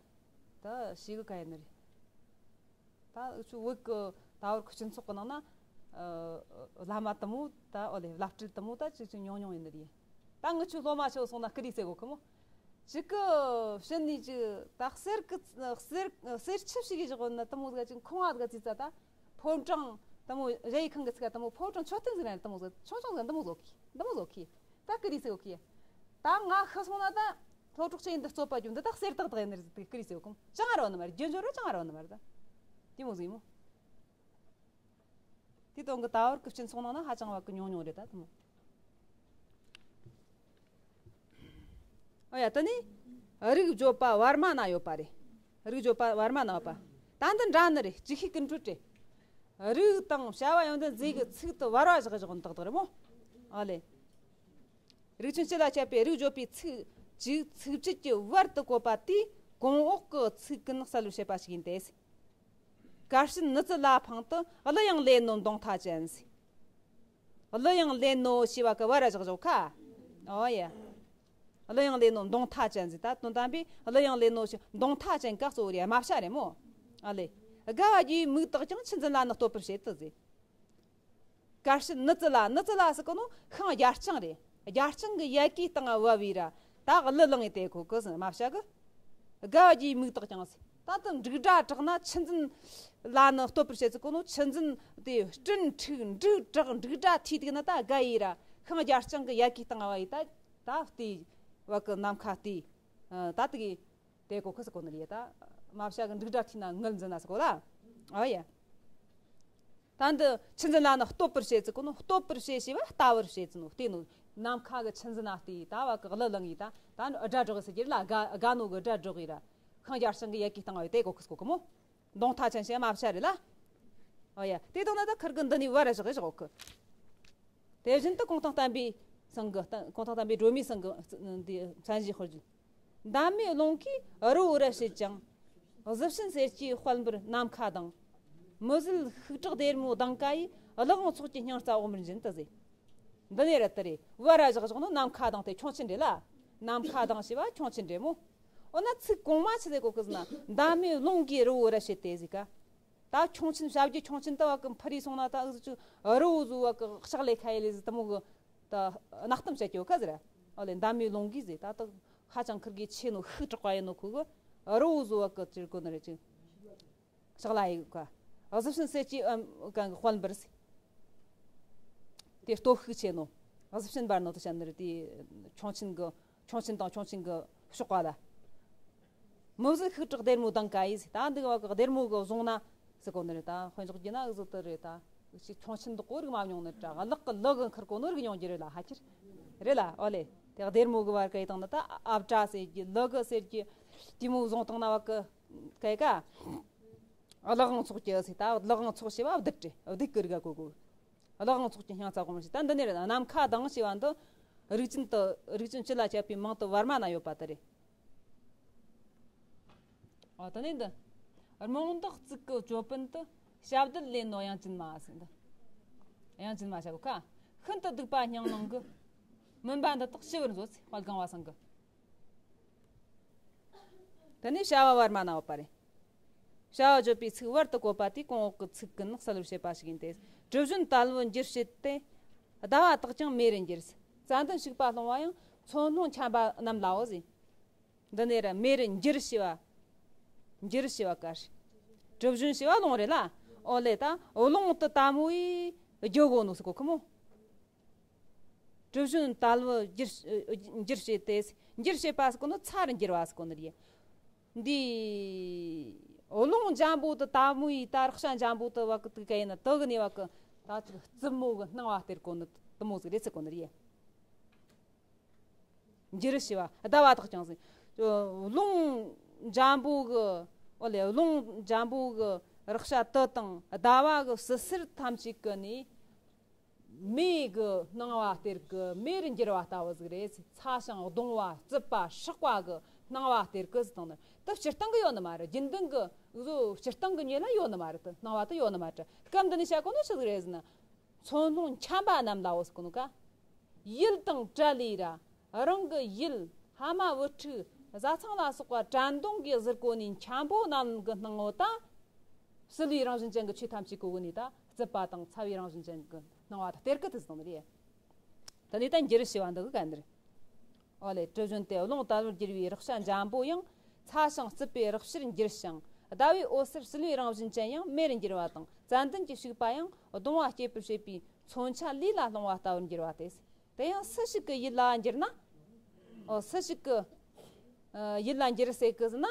ད་ཞེ་གི་ག་ཡིན་ནི་རེད། ད་འུ་ཆོ་བོད་ཀྱི་ད་བར་གྱི་སྤྱི་ཚོགས་ཀྱི་ནང་ན་ཨ་བླ་མ་དུ་མོ། ད་ཨོ་ལེ་བླ་སྤྲུལ་དུ་མོ་ད་ཅིག་ཅིག་ཉུང་ཉུང་ཡིན་ནི་རེད། ད་ངི་ཆོ་སློབ་མ་ཆོ་སོང་ན་ཀི་རི་ཟེར་གོ་གི་མོ། ཅིག་གི་ཕྱི་ནས་ཅིག་ད་གསེར་གི་གསེར་གསེར་ཆུ་ཞིག་གི་བཞག་ན་དུ་མོ་ཟིག་ཅིག་ཁོང་ང་ཟིག་ཙི་ཙ་ད་ཕོ་བྲང་དུ་མོ་གཞལ་ཡས་ཁང་གི་ཚིག་དུ་མོ་ཕོ་བྲང་མཆོད་རྟེན་ཟིག་ན་དུ་མོ་ཟིག་ཆུང་ཆུང་ཟིག་དུ་མོ་ཟིག་གི། དུ་མོ་ཟིག་གི། ད་ཀི་རི་ཟེར་གོ་གི། ད་ང་ཤི་སོང་ན་ད་སློབ་གྲོགས་ཆེ་ཡིན་འདི་རྩོད་པ་རྒྱུ་འདི་དག་གསེར་ཏག་ཏག་ཡིན་ནི་རེད་ཟེར་ཏེ་ཀི་རི་ཟེར་གོ། ཅང་ར་བ་ནི་མ་རེད། རྒྱུ་འབྱོར་ར་ཅང་ར་བ་ནི་མ་རེད། ད་དེ་མོ་ཟིག་ཡིན་མོ། དེ་དོན་གི་ད་བར་གི་སྤྱི་ཚོགས་ནང་ན་ཧ་ཅང་བ་གི་ཉུང་ཉུང་རེད། ད་དེ་མོ། ཨོ་ཡ། དེ་ནས་རིགས་བརྗོད་པ་བར་མ་ན་ཡོད་པ་རེད། རིགས་བརྗོད་པ་བར་མ་ན་ཡོད་པ། ད་འདི་འདྲ་ནི་རེད། ཅིག་ཤེས་ཀུན་འཕྲོད་རེད། རིགས་དང་བྱ་བ་ཡོན་ཏན་རྫས་ཀྱི་ཚིག་ཏུ་བར་བ་བཞག་བཞག་ནི་ཏག་ཏག་རེད་མོ། ཨོ་ལེ། རིགས་ཅན་སྤྱི་ལ་ཁྱབ་པའི་རིགས་བརྗོད་པའི་ཚིག་ཅིག་ཚིགས་བཅད་ཀྱི་བར་དུ་བཀོད་པ་དེས་གོང་འོག་གི་ཚིག་ཀུན་གསལ་བར་བྱེད་པ་ཞིག་ཡིན་ཏེ། གར་ཞུན་ནུ་ཙི་ལ་འཕང་དུ་གླུ་དབྱངས་ལེན་ནོ་མདུང་ཐ་ཅན་ཟེར། གླུ་དབྱངས་ལེན་ནོ་ཞེས་པ་གི་བར་བཞག་བཞག་ཁ། ཨོ་ཡ། གླུ་དབྱངས་ལེན་ནོ་མདུང་ཐ་ཅན་ཟེར། ད་དོན་དམ་པའི་གླུ་དབྱངས་ལེན་ནོ་ཞེས་མདུང་ཐ་ཅན་ག་གཙོ་བོ་རེད། རྨ་བྱ་རེད་མོ། ཨ་ལེ། དགའ་བ་རྒྱུའི་མིག་དག་ཀྱང་། ཆུ་འཛིན་ལ་ནི་བསྟོད་པར་བྱེད་དུ་ཟེར། གར་ཞུན་ནུ་ཙི་ལ། ནུ་ཙི་ལ་ཟེར་གོ་ནོ་ཤིང་རྒྱ་ལྕང་རེད། རྒྱ་ལྕང་གི་ཡལ་གའི་སྟེང་བབས་པའི་ར་ད་གླུ་བླངས་ཏེ་གོ་གི་ཟེར། རྨ་བྱ་གི། དགའ་བ་རྒྱུའི་མིག་དག་ཀྱང་ཟེར། ད་དུ་འབྲུག་སྒྲ་གྲགས་ན་ཆུ་འཛིན་ལ་ནི་བསྟོད་པར་བྱེད་ཟེར་གོ་ནོ། ཆུ་འཛིན་དེ་སྤྲིན་འཁྲིགས། འབྲུག་གྲགས། འབྲུག་སྒྲ་ཐོས་དུས་ན་ད་དགའ་ཡི་ར་ཤིང་རྒྱ་ལྕང་གི་ཡལ་གའི་སྟེང་བབས་པའི་ད་ད་དེ་བ་གི་ནམ་མཁའ་དེ་ད་དེ་གི་དེ་གོ་ཁི་ཟེར་གོ་ནི་རེད། ད་རྨ་བྱ་གི་འབྲུག་སྒྲ་ཐོས་ན་ངུར་འཛིན་ན་ཟེར་གོ་ལ། ཨ་ཡ། ད་འདི་ཆུ་འཛིན་ལ་ནི་བསྟོད་པར་བྱེད་ཟེར་གོ་ནོ། བསྟོད་པར་བྱེད་ཞེས་པ་ལྟ་བུར་བྱེད་ཟེར་ནོ། བལྟས་ནོ། ནམ་མཁའ་གི་ཆུ་འཛིན་ན་བལྟས། ད་བ་གི་གླུ་བླངས་ཡི། ད་ད་ནི་སྒྲ་སྒྲོགས་ཟེར་གྱི་རེད་ལ། དགའ་དགའ་ནོ་གི་སྒྲ་སྒྲོགས་ཡི་ར། ཤིང་རྒྱ་ལྕང་གི་ཡལ་གའི་སྟེང་བབས་དེ་གོ་ཁི་ཟེར་གོ་གི་མོ། མདུང་ཐ་ཅན་ཞེས་རྨ་བྱ་རེད་ལ། ཨོ་ཡ། དེ་དང་ན་ད་ཁིར་གི་འདི་ནས་བར་བཞག་བཞག་གི། དེ་བཞིན་དུ་གུང་ཐང་བསྟན་པའི་སེང་གེ། གུང་ཐང་བསྟན་པའི་སྒྲོན་མེའི་སེང་གེ་འདི་མཚན་གཞི་དཔེར་བརྗོད། འདབ་མའི་རླུང་གིས་རི་བོ་རབ་བྱེད་ཅིང་། གཟི་བྱིན་གསེར་གྱི་དཔལ་འབར་ནམ་མཁའ་ལྡིང་། མི་བཟད་ཤུགས་དྲག་སྡེར་མོའི་གདེངས་ཀ་ཡིས། གླུ་དབྱངས་ཚོགས་ཀྱི་སྙིང་རྩ་འོག་མར་འབྱིན་དུ་ཟེར། འདི་ནས་ར་དེ་རེད། བར་བཞག་བཞག་ནོ་ནམ་མཁའ་ལྡིང་དེ་ཁྱུང་ཆེན་རེད་ལ། ནམ་མཁའ་ལྡིང་ཞེས་པ་ཁྱུང་ཆེན་རེད་མོ། འོ་ན་ཚིག་གོང་མ་ཆི་ཟེར་གོ་གི་ཟེར་ན། འདབ་མའི་རླུང་གིས་རི་བོ་རབ་བྱེད་དེ་ཟེར་ག། ད་ཁྱུང་ཆེན། བྱ་རྒྱུད་ཁྱུང་ཆེན་དུ་བ་གི་འཕུར་རེ་སོང་ན་ད་འུ་ཟོ་ཅིག་རི་བོ་ཟོ་བ་གི་ལྕགས་ལས་ཁ་ཡེ་ལས་ཟེར་དུ་མོ་གི་ད་གནའ་གཏམ་བཤད་ཀྱི་ཡོད་ཁ་ཟེར། ཨོ་ལེ། འདབ་མའི་རླུང་གིས་ཟེར། ད་ད་ཧ་ཅང་ཁིར་གི་ཆེ་ནོ་ཤུགས་དྲག་པ་ཡིན་ནོ་ཁོ་གི་རི་བོ་ཟོ་བ་གི་ཅིར་གོ་ནི་རེད་ཅིག། ལྕགས་ལ་ཡི་ག། གཟི་བྱིན་གསེར་གྱི་ཨམ་གང་གི་དཔལ་འབར་ཟེར། དེ་སྟོབས་ཤུགས་ཆེ་ནོ། གཟི་བྱིན་འབར་ནོ་དེ་བཤད་ནི་རེད། དེ་ཁྱུང་ཆེན་གི། ཁྱུང་ཆེན་དང་ཁྱུང་ཆེན་གི་གཤོག་པ་ལ། མི་བཟད་ཤུགས་དྲག་སྡེར་མོའི་གདེངས་ཀ་ཡིས་ཟེར། ད་འདི་བ་གི་སྡེར་མོ་གི་བཟུང་ན་ཟེར་གོ་ནི་རེད། ད་དཔེ་འཇོག་རྒྱུ་ན་འུ་ཟོ་དེ་རེད། ད་ཅིག་ཁྱུང་ཆེན་འདི་གོ་རིག་མ་མྱོང་ནི་དྲ་གླག་གི་གླུ་གི་འཁུར་གོ་ནོ་རིག་མྱོང་རྒྱུ་རེད་ལ། ཧ་ཁྱེར་རེད་ལ། ཨོ་ལེ། དེ་སྡེར་མོ་གི་བར་ག་ཡི་དང་ནི་ད་ཨབ་བྲ་ཟེར་གྱི། གླུ་གི་ཟེར་གྱི། དེ་མོ་བཟུང་བཏང་ན་བ་གི་ག་ཡི་ག། གླུ་དབྱངས་ཚོགས་ཀྱི་ཟེར། ད་གླུ་དབྱངས་ཚོགས་ཞེས་པ་བདུད་རེད། བདུད་ཀྱི་རིགས་ག་གོ་གོ། གླུ་དབྱངས་ཚོགས་ཀྱི་སྙིང་རྩ་འོག་མར་ཟེར། ད་འདི་ནས་རེད། ནམ་མཁའ་ལྡིང་ཞེས་པ་འདི་རིགས་ཅན་དུ། རིགས་ཅན་སྤྱི་ལ་ཁྱབ་པའི་མིང་དུ་བར་མ་ན་ཡོད་པ་དེ་རེད། ཨོ་དེ་ནས་འདི་རྨོངས་བདག་ཙིག་གི་ཅོད་པན་དུ། ཞབས་རྡུལ་ལེན་ནོ་དབྱངས་ཅན་མ་ཟེར། འདི་དབྱངས་ཅན་མ་བྱ་གོ་ཁ། ཤིན་ཏུ་སྡུག་པ་སྙིང་ནང་གི། མུན་པ་འདི་དག་ཞི་བར་མཛོད་ཟེར། དཔལ་སྒང་བ་སེང་གེ། དེ་ནས་བྱ་བ་བར་མ་ན་ཡོད་པ་རེད། བྱ་བ་བརྗོད་པའི་ཚིག་བར་དུ་བཀོད་པ་དེས་གོང་འོག་གི་ཚིག་ཀུན་གསལ་བར་བྱེད་པ་ཞིག་ཡིན་ཏེ། དྲི་བཞོན་དལ་བུ་འགྱུར་བྱེད་དེ། ཟླ་བ་དག་ཀྱང་མེ་རུ་འགྱུར། ཙན་དན་བྱུག་པ་སློང་བ་ཡང་། མཚོན་སྣང་འཁྱམས་པ་རྣམས་ལའོ་ཟེར། འདི་ནས་ར་མེ་རུ་འགྱུར་ཞེས་པ། འགྱུར་ཞེས་པ་ག་རེད། དྲི་བཞོན་ཞེས་པ་རླུང་རེད་ལ། ཨོ་ལེ། ད་རླུང་དུ་དལ་མོ་ཡིས་རྒྱུ་གོ་ནོ་ཟེར་གོ་ཁི་མོ། དྲི་བཞོན་དལ་བུ་འགྱུར། འགྱུར་བྱེད་དེ། འགྱུར་བྱེད་པ་ཟེར་གོ་ནོ་ཚ་རུ་འགྱུར་བ་ཟེར་གོ་ནི་རེད། འདི་རླུང་འཇམ་པོ་དུ་ད་མོ་ཡི་ད་རེག་བྱ་འཇམ་པོ་དུ་བ་གི་དུ་ག་ཡིན་ན་དུ་གི་ནི་བ་གི་ད་ཅིག་རྩུབ་མོ་གི་སྣང་བ་སྟེར་གོ་ནི་དུ་མོ་ཟིག་རེད་ཟེར་གོ་ནི་རེད། འགྱུར་ཞེས་པ་ཟླ་བ་དག་ཀྱང་ཟེར། རླུང་འཇམ་པོ་གི་ཨོ་ལེ་རླུང་འཇམ་པོ་གི་རེག་བྱ་དུ་དང་ཟླ་བ་གི་བསིལ་ཟེར་ཐམས་ཅད་ཀྱི་ནི། མེ་གི་སྣང་བ་སྟེར་གི་མེ་རུ་འགྱུར་བ་ལྟ་བུ་ཟིག་རེད། ཚ་ཞིང་གདུང་བ་རྩུབ་པ་སྲེག་པ་གི་སྣང་བ་སྟེར་གི་ཟིག་དང་ནི་དུ་སྤྱིར་བཏང་གི་ཡོད་ནི་མ་རེད། རྒྱུན་ལྡན་གི་བཟོ་སྤྱིར་བཏང་གི་ཉེ་ལ་ཡོད་ནི་མ་རེད། དུ་སྣང་བ་དུ་ཡོད་ནི་མ་རེད། སྐབས་འདི་ནི་བྱ་གོ་ནི་ཆི་ཟིག་རེད་ཟེར་ན། ཚོན་སློང་འཁྱམ་པ་རྣམས་ལའོ་ཟེར་གོ་ནོ་ཀ། ཡུལ་དང་བྲལ་ལས་ར། རང་གི་ཡུལ་ཕ་མ་བུ་ཕྲུག་བཟའ་ཚང་ལ་སོགས་པ་དྲན་གདུང་གི་ཟུར་གོ་ནས་འཁྱམ་པོ་རྣམས་ཀྱི་སྣང་ངོ་དང་། བསིལ་བའི་རང་བཞིན་ཅན་གྱི་ཆོས་ཐམས་ཅད་གོ་གི་ནས་ད་རྩུབ་པ་དང་ཚ་བའི་རང་བཞིན་ཅན་གྱི་སྣང་བ་དང་གཏེར་ཀི་དུ་ཟིན་རེད། ད་ནས་ད་འགྱུར་ཞེས་པ་འདི་གི་གན་རེད། ཨོ་ལེ་དྲི་བཞོན་ཏེ་རླུང་ལྟ་བུར་གྱུར་པའི་རེག་བྱ་འཇམ་པོ་ཡང་ཚ་ཞིང་རྩུབ་པའི་རེག་བྱར་འགྱུར་ཞིང་ཟླ་བའི་འོད་ཟེར་བསིལ་བའི་རང་བཞིན་ཅན་ཡང་མེ་རུ་འགྱུར་བ་དང་ཙན་དན་གྱི་བྱུག་པ་ཡང་གདུང་བ་སྐྱེད་པར་བྱེད་པའི་མཚོན་ཆ་ལུས་ལ་ལྷུང་བ་ལྟ་བུར་འགྱུར་བ་སྟེ། དེ་ཡང་སུ་ཞིག་གི་ཡིད་ལ་འགྱུར་ན། ཨོ་སུ་ཞིག་གི་ཡིད་ལ་འགྱུར་ཟེར་གི་ཟེར་ན།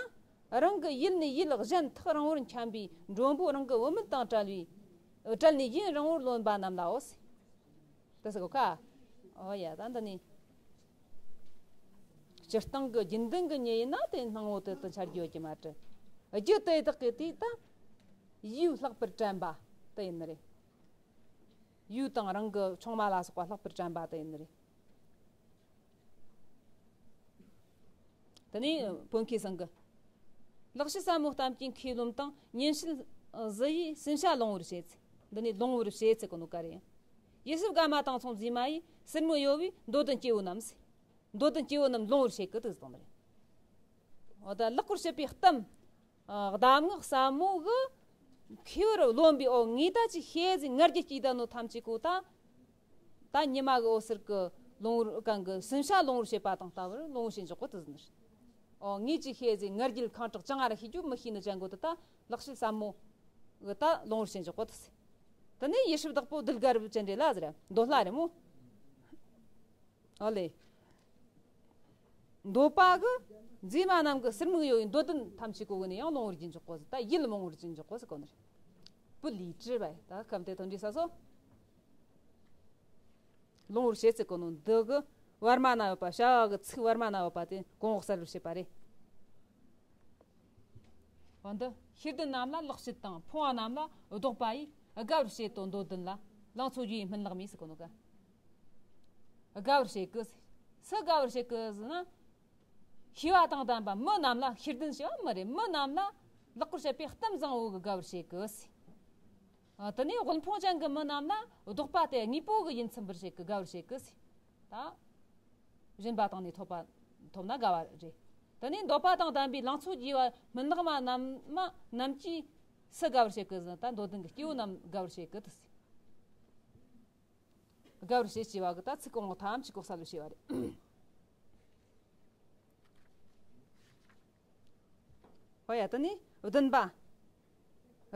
རང་གི་ཡིད་ནས་ཡིད་གཞན་ཐག་རིང་བོར་འཁྱམ་པའི་མགྲོན་པོ་རང་གི་བུད་མེད་དང་བྲལ་བའི་བྲལ་ནས་ཡུན་རིང་བོར་ལོན་པ་རྣམས་ལའོ། དེ་ཟེར་གོ་ཁ། ཨོ་ཡ་ད་འདི་ནི། སྤྱིར་བཏང་གི་རྒྱུན་ལྡན་གྱི་ཉེ་ཡིན་ན་དེ་སྣང་ངོ་དེ་དུ་འཆར་རྒྱུ་ཡོད་ཀྱི་མ་རེད། རྒྱུ་དེ་དག་གི་དུས་ད། ཡུལ་ལྷག་པར་དྲན་པ་དེ་ཡིན་ནི་རེད། ཡུལ་དང་རང་གི་ཆུང་མ་ལ་སོགས་པ་ལྷག་པར་དྲན་པ་དེ་ཡིན་ནི་རེད། དེ་ནས་བོད་མཁས་ཚང་གི། ལག་ཕྱིས་ཟབ་མོ་གཏམ་གྱི་མཁས་རློམ་དང་ཉིན་བྱེད་གཟི་ཡིས་སུན་བྱ་ལོང་བར་བྱེད་ཚེ། འདི་ནས་ལོང་བར་བྱེད་ཚེ་གོ་ནོ་ག་རེ། ཡིད་སྲིབ་དགའ་མ་དང་མཚུངས་མཛེས་མ་ཡིས་སེར་མོ་གཡོ་བའི་འདོད་ལྡན་སྐྱེ་བོ་རྣམས། འདོད་ལྡན་སྐྱེ་བོ་རྣམས་ལོང་བར་བྱེད་ཀི་དུ་ཟེར་དང་རེད། འོ་ད་ལེགས་པར་བཤད་པའི་གཏམ། གདམས་ངག་ཟབ་མོ་གི་མཁས་པར་རློམ་པའི་འོ་ངེས་ད་ཅི་ཤེས་ཟིན་ང་རྒྱལ་སྐྱེས་ད་ནོ་ཐམས་ཅད་གོ་ད། ད་ཉི་མ་གི་འོད་ཟེར་གི་ལོང་བུར་གང་གི་སུན་ཤ་ལོང་བུར་བྱེད་པ་དང་ལྟ་བུར་ལོང་བུར་བྱེད་འཇོག་གོ་དུ་ཟིན། འོ་ངེས་ཅི་ཤེས་ཟིན་ང་རྒྱལ་ཁང་དྲག་ཅང་ཨ་ར་ཤེས་རྒྱུ་མི་ཤེས་ནི་ཅན་གོ་དུ་ད་ལག་ཤེས་ཟབ་མོ་གི་ད་ལོང་བུར་བྱེད་འཇོག་གོ་དུ་ཟིན། དེ་ནས་ཡེ་ཤུ་བདག་པོ་དུལ་དགའ་རབ་ཅན་རེད་ལ་ཟེར་འདོད་ལྷ་རེད་མོ། ཨོ་ལེ། འདོད་པ་གི་མཛེས་མ་རྣམས་ཀྱི་སེར་མིག་གཡོ་བའི་འདོད་ལྡན་ཐམས་ཅད་གོ་གི་ནས་ཡང་ལོང་བུར་གྱིན་འཇོག་གོ་ཟེར། ད་ཡིད་ལ་མང་བུར་གྱིན་འཇོག་གོ་ཟེར་གོ་ནི་རེད། བུ་ལི་ཀྲི་བ་ད་སྐབས་དེ་དོན་འདྲི་ས་སོ། ལོང་བུར་བྱེད་ཚེ་གོ་ནོ་འདི་གི་བར་མ་ན་ཡོད་པ་བྱ་བ་གི་ཚིག་བར་མ་ན་ཡོད་པ་དེ་གོང་འོག་གསལ་བར་བྱེད་པ་རེད། འོ་འདི་ཤེས་ལྡན་རྣམས་ལ་ལེགས་བཤད་དང་ཕོངས་པ་རྣམས་ལ་བཟློག་པ་ཡིས་དགའ་བར་བྱེད་དོ་འདོད་ལྡན་ལ་ལང་ཚོ་རྒྱུའི་སྨིན་ལེགས་མས་ཟེར་གོ་ནོ་ག་དགའ་བར་བྱེད་གི། སུ་དགའ་བར་བྱེད་གི་ཟེར་ན། ཤེས་པ་དང་ལྡན་པ་མི་རྣམས་ལ་ཤེས་ལྡན་ཞེས་པ་མི་རེད། མི་རྣམས་ལ་ལེགས་པར་བཤད་པའི་གཏམ་བཟང་བོ་གི་དགའ་བར་བྱེད་གི། དེ་ནས་དབུལ་ཕོངས་ཅན་གི་མི་རྣམས་ལ་བཟློག་པ་དེ་དངོས་པོ་གི་ཡིད་ཚིམ་པར་བྱེད་གི་དགའ་བར་བྱེད་གི། ད། སྦྱིན་པ་བཏང་ནས་ཐོབ་པ་ཐོབ་ན་དགའ་བ་རེད། དེ་ནས་འདོད་པ་དང་ལྡན་པའི་ལང་ཚོ་རྒྱས་པ་སྨིན་ལེགས་མ་རྣམས་མ་རྣམས་ཀྱིས་སུ་དགའ་བར་བྱེད་གི་ཟེར་ན་ད་འདོད་ལྡན་གི་སྐྱེ་བོ་རྣམས་དགའ་བར་བྱེད་གི་དུ་ཟེར། དགའ་བར་བྱེད་ཅེས་པ་གི་ད་ཚིག་གོང་འོག་ཐམས་ཅད་གོ་གསལ་བར་བྱས་པ་རེད། ཧོ་ཡ་དེ་ནས་བདུན་པ།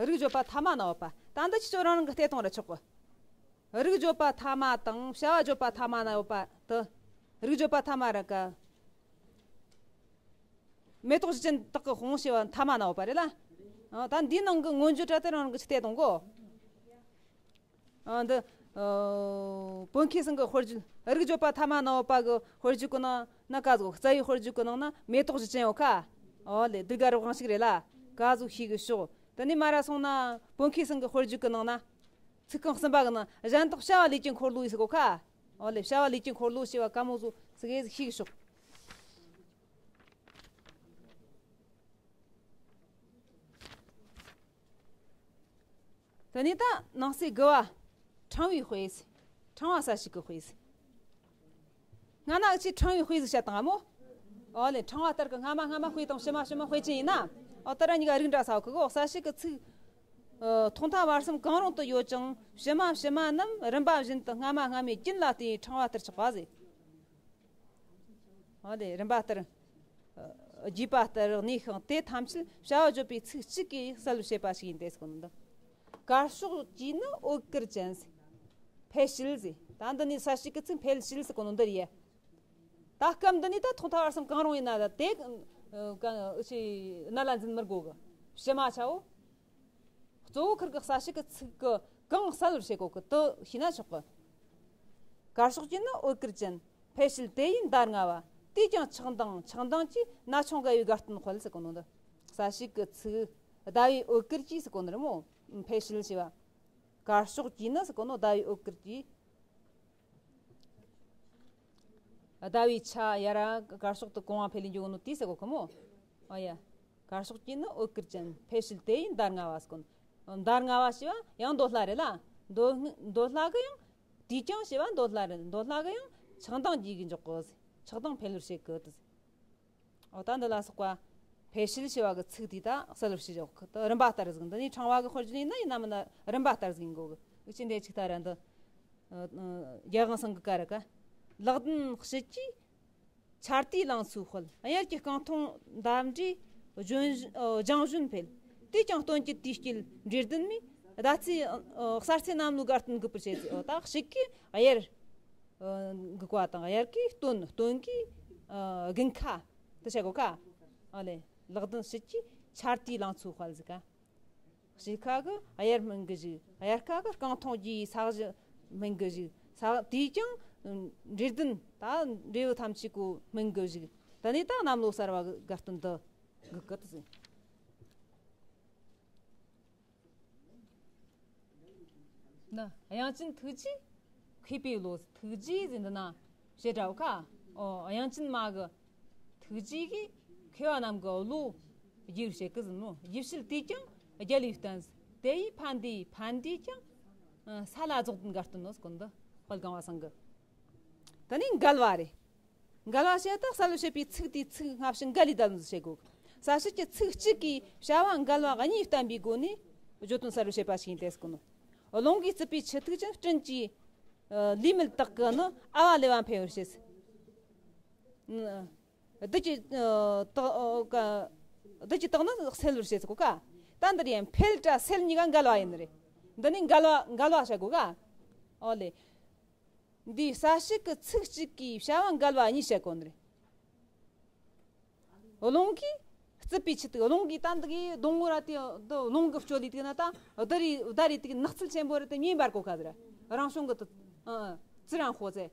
རིགས་བརྗོད་པ་ཐ་མ་ན་ཡོད་པ། ད་འདི་ཁྱེད་ཚོ་རང་རང་གི་བལྟས་གཏོང་ར་ཆོག་གི། རིགས་བརྗོད་པ་ཐ་མ་དང་བྱ་བ་བརྗོད་པ་ཐ་མ་ན་ཡོད་པ་དེ། རིགས་བརྗོད་པ་ཐ་མ་ར་ཀ་མེ་ཏོག་གཞུ་ཅན་དག་གི་དཔུང་ཞེས་པ་ཐ་མ་ན་ཡོད་པ་རེད་ལ། ཨ། ད་འདིའི་ནང་གི་མངོན་བརྗོད་སྒྲ་དེ་རང་རང་གི་ཆི་བལྟས་གཏོང་གོ། ཨ། འདི། ཨ། བོད་མཁས་ཚང་གི་དཔེར་བརྗོད། རིགས་བརྗོད་པ་ཐ་མ་ན་ཡོད་པ་གི་དཔེར་བརྗོད་གི་ནང་ན་ཀ་ཟོ་རྩ་བའི་དཔེར་བརྗོད་གི་ནང་ན་མེ་ཏོག་གཞུ་ཅན་ཡོད་ཁ། ཨོ་ལེ་དུས་དགའ་རབ་དབང་ཞིག་རེད་ལ། ཀ་ཟོ་ཤེས་གི་ཤོག་དེ་ནས་མ་ར་སོང་ན་བོད་མཁས་ཚང་གི་དཔེར་བརྗོད་གི་ནང་ན། ཚིག་རྐང་གསུམ་པ་གི་ནང་གཞན་དག་བྱ་བ་ལས་ཀྱི་འཁོར་ལོ་ཡིས་ཟེར་གོ་ཁ། ཨོ་ལེ་བྱ་བ་ལས་ཀྱི་འཁོར་ལོ་ཞེས་པ་ཀ་མོ་ཟོ་ཟིག་ཟིག་ཤེས་གི་ཤོག་དེ་ནས་ད་ནང་གསེས་དགུ་བ། ཕྲེང་བའི་དཔེ་ཟེར། ཕྲེང་བ་གསལ་བྱེད་ཀྱི་དཔེ་ཟེར། སྔ་ན་ཨ་ཆི་ཕྲེང་བའི་དཔེ་ཟིག་བཤད་དང་ཨ་མོ། ཨོ་ལེ་ཕྲེང་བ་ལྟར་གྱི་སྔ་མ་སྔ་མ་དཔེ་དང་ཕྱི་མ་ཕྱི་མ་དཔེ་ཅན་ཡིན་ན། ཨོ་ད་ར་གཉིས་ཀ་རིགས་འདྲ་ས་བ་ཁུ་གོ་གསལ་བྱེད་ཀྱི་ཚིག་ཨ། ཐོག་མཐའ་བར་གསུམ་གང་རུང་དུ་ཡོད་ཅིང་ཕྱི་མ་ཕྱི་མ་རྣམས་རིམ་པ་བཞིན་དུ་སྔ་མ་སྔ་མའི་རྒྱུན་ལ་བརྟེན་ཕྲེང་བ་ལྟར་ཆགས་པ་ཟེར། ཨོ་ལེ་རིམ་པ་ལྟར། ཨ། རྒྱས་པ་ལྟར་གནས་ཤིང་དེ་ཐམས་ཅད་བྱ་བ་བརྗོད་པའི་ཚིག་གཅིག་གིས་གསལ་བར་བྱེད་པ་ཞིག་ཡིན་ཏེ་ཟེར་གོ་ནོ་འདི། དཀར་ཕྱོགས་ཀྱི་ནི་འོད་དཀར་ཅན་ཟེར། འཕེལ་ཞིང་ཟེར། ད་འདི་ནས་གསལ་བྱེད་ཀྱི་ཚིག་འཕེལ་ཞིང་ཟེར་གོ་ནོ་འདི་རེད། ད་སྐབས་འདི་ནས་ད་ཐོག་མཐའ་བར་གསུམ་གང་རུང་ཡིན་ན་ད་དེ་ ཨ་ག་ཨ་ཅི་ན་ལ་འཛིན་མི་དགོས་གི། ཕྱི་མ་ཆའོ། གཙོ་བོ་ཁིར་གི་གསལ་བྱེད་ཀྱི་ཚིག་གི་གང་གསལ་བར་བྱེད་དགོས་གི་དུ་ཤེས་ན་ཆོག་གི། གར་ཕྱོགས་ཀྱི་ནི་འོད་གུར་ཅན། འཕེལ་ཕྱིར་དེ་ཡི་མདའ་ལྔ་བ། དེས་ཀྱང་ཆགས་སྡང་ཆགས་སྡང་གྱིས་ན་ཆུང་དགའ་བའི་དགའ་སྟོན་དཔལ་ཟེར་གོ་ནོ་འདི། གསལ་བྱེད་ཀྱི་ཚིག་ཟླ་བའི་འོད་གུར་གྱིས་ཟེར་གོ་ནི་རེད་མོ། འཕེལ་ཕྱིར་ཞེས་པ། གར་ཕྱོགས་ཀྱི་ནི་ཟེར་གོ་ནོ་ཟླ་བའི་འོད་གུར་གྱིས། ཟླ་བའི་ཆ་ཡར་གར་ཕྱོགས་དུ་གོང་བ་འཕེལ་ལེ་འཇུག་ནོ་དེ་ཟེར་གོ་གི་མོ། ཨ་ཡ། གར་ཕྱོགས་ཀྱི་ནི་འོད་གུར་ཅན། འཕེལ་ཕྱིར་དེ་ཡི་མདའ་ལྔ་བ་ཟེར་གོ་ནོ། མདའ་ལྔ་བ་ཞེས་པ་ཡང་འདོད་ལྷ་རེད་ལ། འདོད་འདོད་ལྷ་གི་ཡང་། དེས་ཀྱང་ཞེས་པ་འདོད་ལྷ་རེད། འདོད་ལྷ་གི་ཡང་ཆགས་སྡང་རྒྱས་གི་འཇོག་གི་ཟེར། ཆགས་སྡང་འཕེལ་བར་བྱེད་གི་དེ་ཟེར། འོ་ད་འདི་ལ་སོགས་པ་འཕེལ་ཕྱིར་ཞེས་པ་གི་ཚིག་དེ་ད་གསལ་བར་བྱེད་འཇོག་གི་དེ་རིམ་པ་ལྟར་ཟིག་འདི་ནི་ཕྲེང་བ་གི་དཔེར་བརྗོད་ཡིན་ན་ཡིན་ན་མིན་ན་རིམ་པ་ལྟར་ཟིག་ཡིན་དགོས་གི། འུ་ཅི་འདྲ་ཅིག་ལྟ་ར་འདི། ཨ་ཨ་རྒྱལ་དབང་སེང་གེ་ཀ་ར་ཀ། ལག་ལྡན་དཔྱིད་ཀྱི་ཆར་དུས་ལང་ཚོའི་དཔལ། དབྱར་གྱི་རྐང་འཐུང་འདབ་འབྲས་ལྗོན་ཨ་ལྗང་གཞོན་འཕེལ། དེས་ཀྱང་སྟོན་གྱི་དུས་དཀྱིལ་འབྲས་ལྡན་མའི། ཟླ་ཚེས་ཨ་གསར་ཚེས་གནམ་ལོའི་དགའ་སྟོན་འགུགས་པར་བྱེད་ཟེར། འོ་ད་དཔྱིད་ཀྱི་དབྱར་ཨ་འགུགས་པ་དང་དབྱར་གྱི་སྟོན་སྟོན་གྱི་ཨ་དགུན་ཁ་དེ་བྱ་གོ་ཀ། ཨ་ལེ། ལག་ལྡན་དཔྱིད་ཀྱི་ཆར་དུས་ལང་ཚོའི་དཔལ་ཟེར་ཀ། དཔྱིད་ཁ་གི་དབྱར་སྨིན་གི་བཞུགས། དབྱར་ཁ་གི་རྐང་འཐུང་རྒྱུའི་ས་གཞི་སྨིན་གི་བཞུགས། ས་དེས་ཀྱང་འབྲས་ལྡན་ད་འབྲས་བུ་ཐམས་ཅད་གོ་སྨིན་གི་བཞུགས། ད་ནི་ད་གནམ་ལོ་གསར་བ་གི་དགའ་སྟོན་འདི་འགུགས་གི་དེ་ཟེར། ན་དབྱངས་ཅན་ཐུགས་རྗེས་མཁས་པའི་བློ། ཐུགས་རྗེས་ཟེར་འདི་ན་བྱེད་འདྲ་བོ་ཁ། ཨོ་དབྱངས་ཅན་མ་གི་ཐུགས་རྗེ་གིས་མཁས་པ་རྣམས་ཀྱི་བློ་རྒྱས་བྱེད་ཀི་ཟིན་མོ། རྒྱས་བྱེད་དེས་ཀྱང་རྒྱལ་བའི་བསྟན་ཟིན། དེ་ཡི་ཕན་བདེ་ཕན་བདེས་ཀྱང་ས་ལ་རྫོགས་ལྡན་དགའ་སྟོན་ནོ་ཟེར་གོ་ནོ་འདི་དཔལ་གང་བ་སང་གི། ད་ནི་འགལ་བ་རེད། འགལ་བ་བཤད་དུ་གསལ་བྱེད་པའི་ཚིག་དེའི་ཚིག་སྔ་ཕྱི་འགལ་ལས་བསྡད་ཟིན་བྱེད་དགོས། གསལ་བྱེད་ཀྱི་ཚིག་གཅིག་གིས་བྱ་བ་འགལ་བ་གཉིས་བསྟན་པའི་སྒོ་ནས་བརྗོད་དོན་གསལ་བར་བྱེད་པ་ཞིག་ཡིན་ཏེ་ཟེར་གོ་ནོ། རླུང་གིས་གཙུབས་པའི་ཆུ་ཐིགས་ཅན། སྤྲིན་གྱིས་ལུས་མེད་དག་གི་ནི། ཨ་བ་ལེ་བ་འཕེལ་བར་བྱེད། བདུད་ཀྱི་ཨ་དག་ཨ་ཀ་བདུད་ཀྱི་དག་ནི་སེལ་བར་བྱེད་ཟེར་གོ་ཀ། ད་འདིར་ཡང་འཕེལ་དྲ་སེལ་གཉིས་ཀ་འགལ་བ་ཡིན་ནི་རེད། འདི་ནི་འགལ་བ་འགལ་བ་བྱ་དགོས་ཀ། ཨོ་ལེ། འདིའི་གསལ་བྱེད་ཀྱི་ཚིག་གཅིག་གིས་བྱ་བ་འགལ་བ་གཉིས་བྱེད་དགོས་ནི་རེད། རླུང་གིས་གཙུབས་པའི་ཆུ་ཐིགས། རླུང་གིས་ད་འདི་གི་སྡོང་བོ་ར་དེ་འདི་རླུང་གིས་བསྐྱོད་ལས་དེ་ན་ད་བདུད་རི་བདུད་རི་དེ་གི་ནགས་ཚལ་ཆེན་པོ་ར་དེ་མེ་འབར་གོ་ཁ་ཟེར། རང་བྱུང་གི་དེ་ཨ་ཙི་རང་ཧོ་ཟེར།